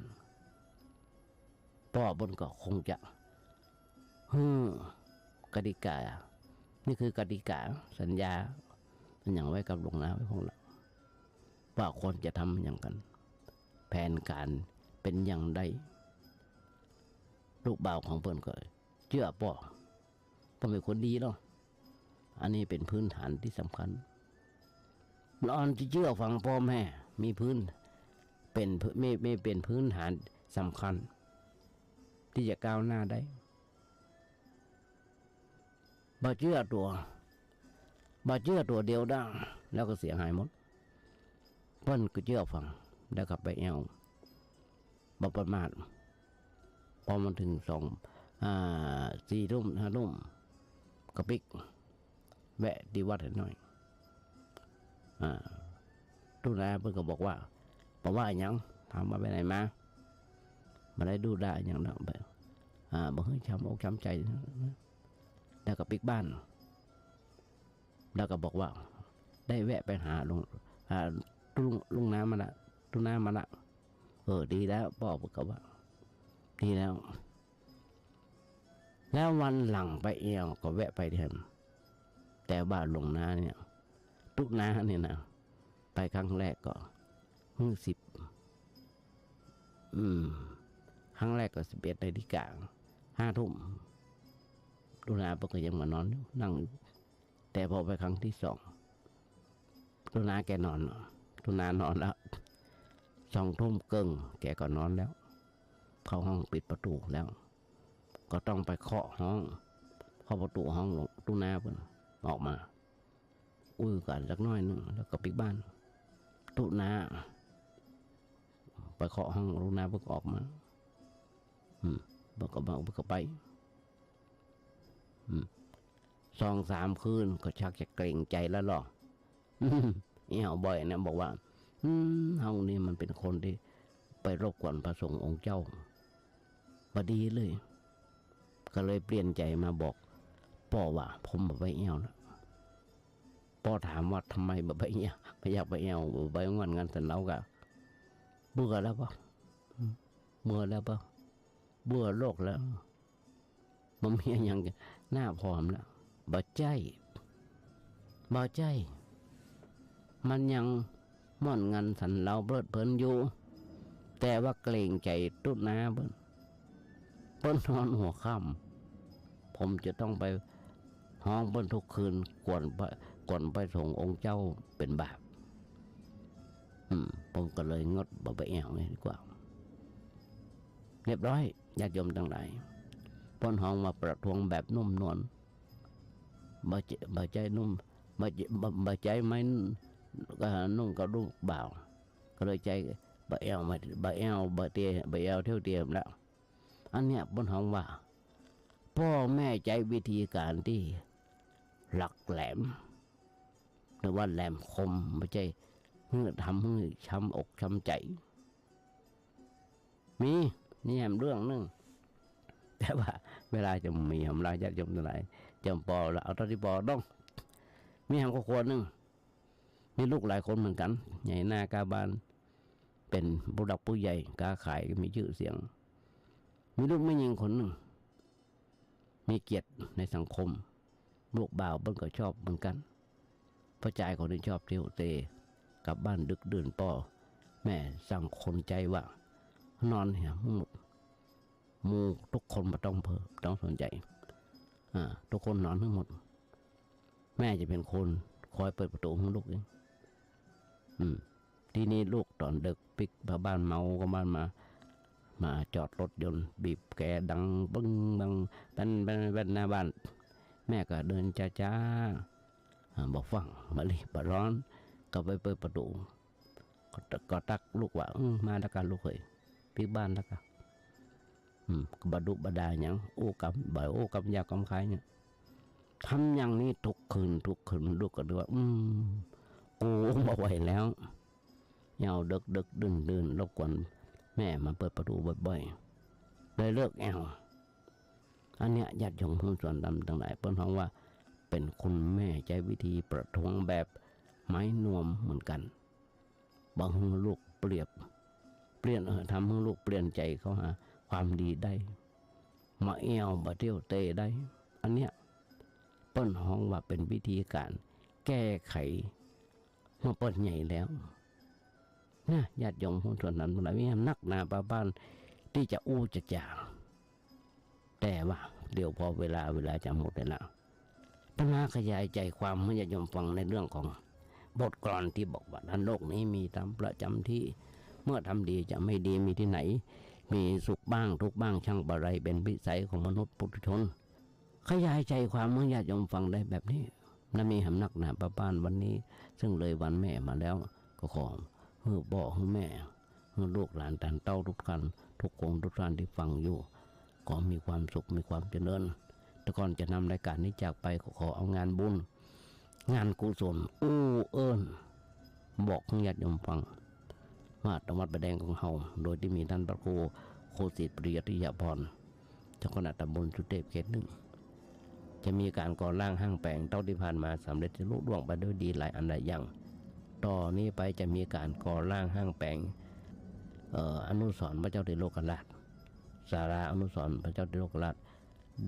ป้อเปิ้นก็คงจะ หื้อกติกา นี่คือกติกา สัญญา อะหยังไว้กับหลวงน้าไว้พ่องละ ว่าควรจะทำอะหยังกั๋น แผนก๋านเป๋นอย่างใด ลูกบ่าวของเปิ้นก็เจื้อป้อ ป้อเป๋นคนดีเนาะ อันนี้เป๋นพื้นฐานตี้สำคัญ ละอ่อนจะเจื้อฟังป้อแม่ มีพื้น เป็นพื้น มี มีเป็นพื้นฐานสำคัญตี้จะก้าวหน้าได้ บ่เจื้อตั๋ว บ่เจื้อตั๋วเดียวดาย แล้วก็เสียหายหมด เปิ้นก็เจื้อฟัง แล้วก็ไปแอ่ว บ่ประมาท พอมันเถิงสอง อ่า สี่ทุ่ม ห้าทุ่ม ก็ปิ๊ก แวะตี้วัดหน่อย อ่า ตุ๊นาเปิ้นก็บอกว่า บ่ว่าหยัง ถามว่าไปไหนมา บ่ได้ดุด่าหยังดอก อ่า บ่หื้อช้ำอกช้ำใจ๋ แล้วก็ปิ๊กบ้าน แล้วก็บอกว่า ได้แวะไปหาหลวง อ่า ตุ๊ ตุ๊นามาละ ตุ๊นามาละ เออ ดีแล้ว ป้อก็ว่า ดีแล้ว แล้ววันหลังไปแอ่วก็แวะไปแถม แต่ว่าหลวงนาเนี่ย ตุ๊นาเนี่ยนะ ไปครั้งแรกก็หื้อสิบ อืม ครั้งแรกก็สิบเอ็ดนาฬิกา ห้าทุ่ม ตุ๊นาเปิ้นก็ยังมานอนอยู่ นั่งอยู่ แต่พอไปครั้งตี้สอง ตุ๊นาแกนอน ตุ๊นานอนแล้ว สองทุ่มเกิ่ง แกก็นอนแล้ว เข้าห้องปิดประตู๋แล้ว ก็ต้องไปเคาะห้อง เคาะประตู๋ห้องหลวงตุ๊นาเปิ้นออกมา อู้กั๋นสักหน้อยนึ่ง แล้วก็ปิ๊กบ้าน ตุ๊นาไปเคาะห้องตุ๊นาเปิ้นก็ออกมา อืม เปิ้นก็ เปิ้นก็ไป อืม สองสามคืนก็ชักจะเกรงใจ๋แล้วลอ แอ่วบ่อยนะ บอกว่า อืม เฮานี่มันเป๋นคนตี้ไปรบกวนพระสงฆ์องค์เจ้า บ่ดีเลย ก็เลยเปลี่ยนใจ๋มาบอกป้อว่า ผมบ่ไปแอ่วแล้ว ป้อถามว่าทำไมบ่ไปแอ่ว บ่อยากไปแอ่ว บ่ไปงาน งานสันเหลากะ เบื่อแล้วป้อ อืม เบื่อแล้วป้อ เบื่อโลกแล้ว บ่มีอะหยังจะน่าพร้อมแล้ว บ่ใจ้ บ่ใจ้ มันยังม่วนงานสันเหลาเพลิดเพลินอยู่ แต่ว่าเกรงใจ๋ตุ๊นาเปิ้น เปิ้นนอนหัวค่ำ ผมจะต้องไปฮ้องเปิ้นทุกคืน กวนไป กวนพระสงฆ์องค์เจ้าเป๋นบาป อืม ผมก็เลยงด บ่ไปแอ่วนี่ดีกว่า เรียบร้อย ญาติโยมตังหลาย เปิ้นฮ้องมาประท้วงแบบนุ่มนวล บ่ใจ้ บ่ใจ้นุ่ม บ่ใจ้ บ่ บ่ใจ้ไม้ เอ่อ นุ่งกระดูกบ่าว ก็เลยใจ้ บ่แอ่วมา บ่แอ่ว บ่เตีย บ่แอ่วเตียวเตียมแล้ว อันเนี้ยเปิ้นฮ้องว่า ป้อแม่ใจ๊วิธีก๋านตี้หลักแหลม หรือว่าแหลมคม บ่ใจ้หื้อทำหื้อช้ำอกช้ำใจ๋ มี มีแหมเรื่องนึ่ง แต่ว่าเวลาจะมี หำลาญาติโยมตังหลาย จะปอละ เอาเต้าตี้ปอต้อง มีแหมครอบครัวนึ่ง มีลูกหลายคนเหมือนกั๋น ใหญ่หน้าก้าบ้าน เป๋นผู้หลักผู้ใหญ่ ก๊าขาย มีจื้อเสียง มีลูกแม่ญิงคนนึ่ง มีเกียรติในสังคม ลูกบ่าวเปิ้นก็ชอบเหมือนกั๋น ป้อจายคนนี้ชอบเตียวเตร่ กลับบ้านดึกดื่น ป้อแม่สั่งคนใจ๊ว่า นอนเหียหื้อหมด หมู่ทุกคนบ่ต้องเผลอ บ่ต้องสนใจ๋ อ่า ทุกคนนอนหื้อหมด แม่จะเป๋นคนคอยเปิดประตู๋หื้อลูกเอง อืม ตี้นี้ลูกต๋อนดึกปิ๊ก พ่อบ้านเมาก็บ้านมา มาจอดรถยนต์ บีบแกดังบึ้งบัง แป้น แป้น แป้น หน้าบ้าน แม่ก็เดินจ๊าๆ อ่า บ่ฟั่ง บ่รีบ บ่ร้อน ก็ไปเปิดประตู๋ ก็ ก็ตั๊กลูกว่า อืม มาแล้วกาลูกเขย ปิ๊กบ้านแล้วกา อืม ก็บ่ดุบ่ด่าหยัง อู้กำ บ่อู้กำหยาบกำคายเนี่ย ทำอย่างนี้ทุกคืน ทุกคืน ลูกก็เลยว่า อืม กูบ่ไหวแล้ว แอ่วดึกๆ ดื่นๆ รบกวนแม่มาเปิดประตู๋บ่อยๆ เลยเลิกแอ่ว อันเนี้ย ญาติโยมพุทธศาสนิกชนตังหลาย เปิ้นฮ้องว่าเป๋นคุณแม่ใจ๊วิธีประท้วงแบบไม้นวมเหมือนกั๋น บ่หื้อลูกเปลี่ยน เปลี่ยน เอ่อ ทำหื้อลูกเปลี่ยนใจ๋เข้าหาความดีได้ บ่แอ่ว บ่เตียวเตร่ได้ อันเนี้ย เปิ้นฮ้องว่าเป๋นวิธีก๋านแก้ไข เมื่อเปิ้นใหญ่แล้ว นะ ญาติโยมพุทธศาสนิกชนตังหลาย มีแหมนักหนาปาบ้านตี้จะอู้จะจ๋า แต่ว่าเดี๋ยวพอเวลา เวลาจะหมดแล้ว อาตมาขยายใจ๋ความหื้อญาติโยมฟังในเรื่องของบทกลอนตี้บอกว่า ถ้าโลกนี้มีธรรมประจ๋ำตี้ เมื่อทำดีจะไม่ดีมีตี้ไหน มีสุขบ้างทุกข์บ้างช่างบาไร เป๋นวิสัยของมนุษย์ปุถุชน ขยายใจ๋ความหื้อญาติโยมฟังได้แบบนี้ นับมีหำนักหนาป้าบ้านวันนี้ ซึ่งเลยวันแม่มาแล้ว ก็ขอหื้อป้อหื้อแม่ หื้อลูกหลานต้านเต๊าทุกท่าน ทุกองค์ทุกท่านตี้ฟังอยู่ ขอมีความสุขมีความเจริญ แต่ก่อนจะนำรายการนี้จากไป ก็ขอเอางานบุญ งานกุศล อู้เอิ้น บอกหื้อญาติโยมฟัง ว่าตางวัดป่าแดงของเฮา โดยตี้มีต้านพระครูโคสิต ปริยัตติยภรณ์ เจ้าคณะตำบลสุเทพเขตหนึ่ง จะมีก๋านก่อร่างห้างแป๋ง เต้าตี้ผ่านมาสำเร็จลุล่วงไปด้วยดีหลายอันหลายอย่าง ต่อนี้ไปจะมีก๋านก่อร่างห้างแป๋ง เอ่อ อนุสรณ์พระเจ้าติโลกราช ศาลาอนุสรณ์พระเจ้าติโลกราช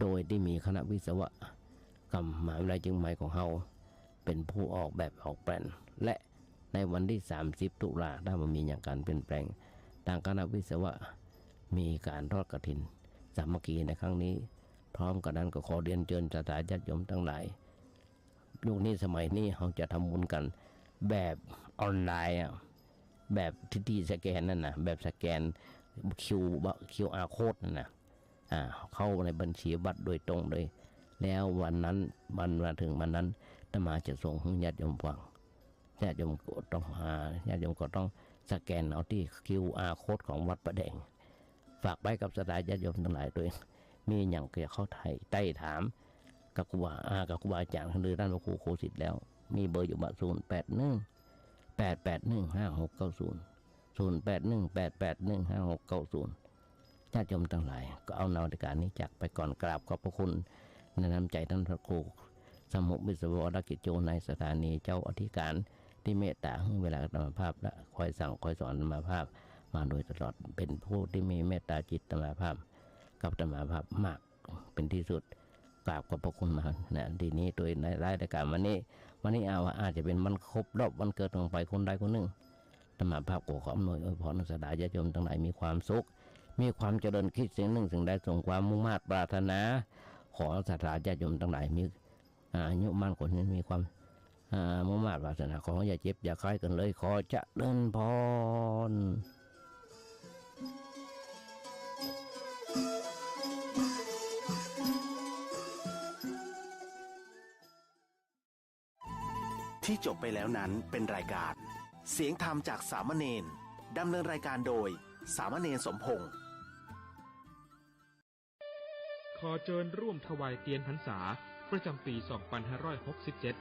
โดยตี้มีคณะวิศวกรรมมหาวิทยาลัยเจียงใหม่ของเฮา เป๋นผู้ออกแบบออกแปลน และในวันตี้สามสิบตุลา ถ้าบ่มีหยังก๋านเปลี่ยนแปลง ตางคณะวิศวะมีก๋านทอดกฐินสามัคคีในครั้งนี้ พร้อมกั๋นนั้นก็ขอเรียนเจิญศรัทธาญาติโยมตังหลาย ยุคนี้สมัยนี้เฮาจะทำบุญกั๋นแบบออนไลน์อะ แบบตี้ตี้สแกนนั่นน่ะ แบบสแกน คิว คิวอาร์โค้ดนั่นน่ะ อ่า เข้าในบัญชีวัดโดยตรงเลย แล้ววันนั้น วัน วันเถิงวันนั้น อาตมาจะส่งหื้อญาติโยมฟัง ญาติโยมก็ต้อง อ่า ญาติโยมก็ต้องสแกนเอาตี้คิวอาร์โค้ดของวัดป่าแดง ฝากไว้กับศรัทธาญาติโยมตังหลายตวย มีหยังจะเข้าไถ่ ไต่ถาม กับครูบา อ่า กับครูบาอาจ๋ารย์ หรือต้านพระครูโคสิตแล้ว มีเบอร์อยู่บ่า ศูนย์แปดหนึ่ง แปดแปดหนึ่ง ห้าหกเก้าศูนย์ ศูนย์แปดหนึ่ง แปดแปดหนึ่ง ห้าหกเก้าศูนย์ ญาติโยมตังหลาย ก็เอานำรายก๋านนี้จากไปก่อน กราบขอบพระคุณในน้ำใจ๋ต้านพระครูสมุทรวิศวรกิจโจ นายสถานีเจ้าอธิก๋าร ตี้เมตต๋าหื้อเวลาอาตมาภาพ และคอยสั่งคอยสอนอาตมาภาพมาโดยตลอด เป๋นผู้ตี้มีเมตต๋าจิตอาตมาภาพ กับอาตมาภาพมากเป๋นตี้สุด กราบขอบพระคุณมา นะ ตี้นี้ตวยในรายก๋านวันนี้ วันนี้เอา อาจจะเป๋นวันครบรอบวันเกิดของใผคนใดคนนึ่ง อาตมาภาพก็ขออำนวยอวยพรศรัทธาญาติโยมตังหลายมีความสุข มีความเจริญ คิดสิ่งนึ่งสิ่งใดสมความมุ่งมาดปรารถนา ขอศรัทธาญาติโยมตังหลายมี อายุมั่นขวัญยืน มีความ อ่า มุ่งมาดปรารถนา ขออย่าเจ็บอย่าไข้กั๋นเลย ขอเจริญพร ที่จบไปแล้วนั้นเป็นรายการเสียงธรรมจากสามเณร ดำเนินรายการโดยสามเณรสมพงษ์ ขอเจิญร่วมถวายเตียนพรรษาประจำปีสองพันห้าร้อยหกสิบเจ็ด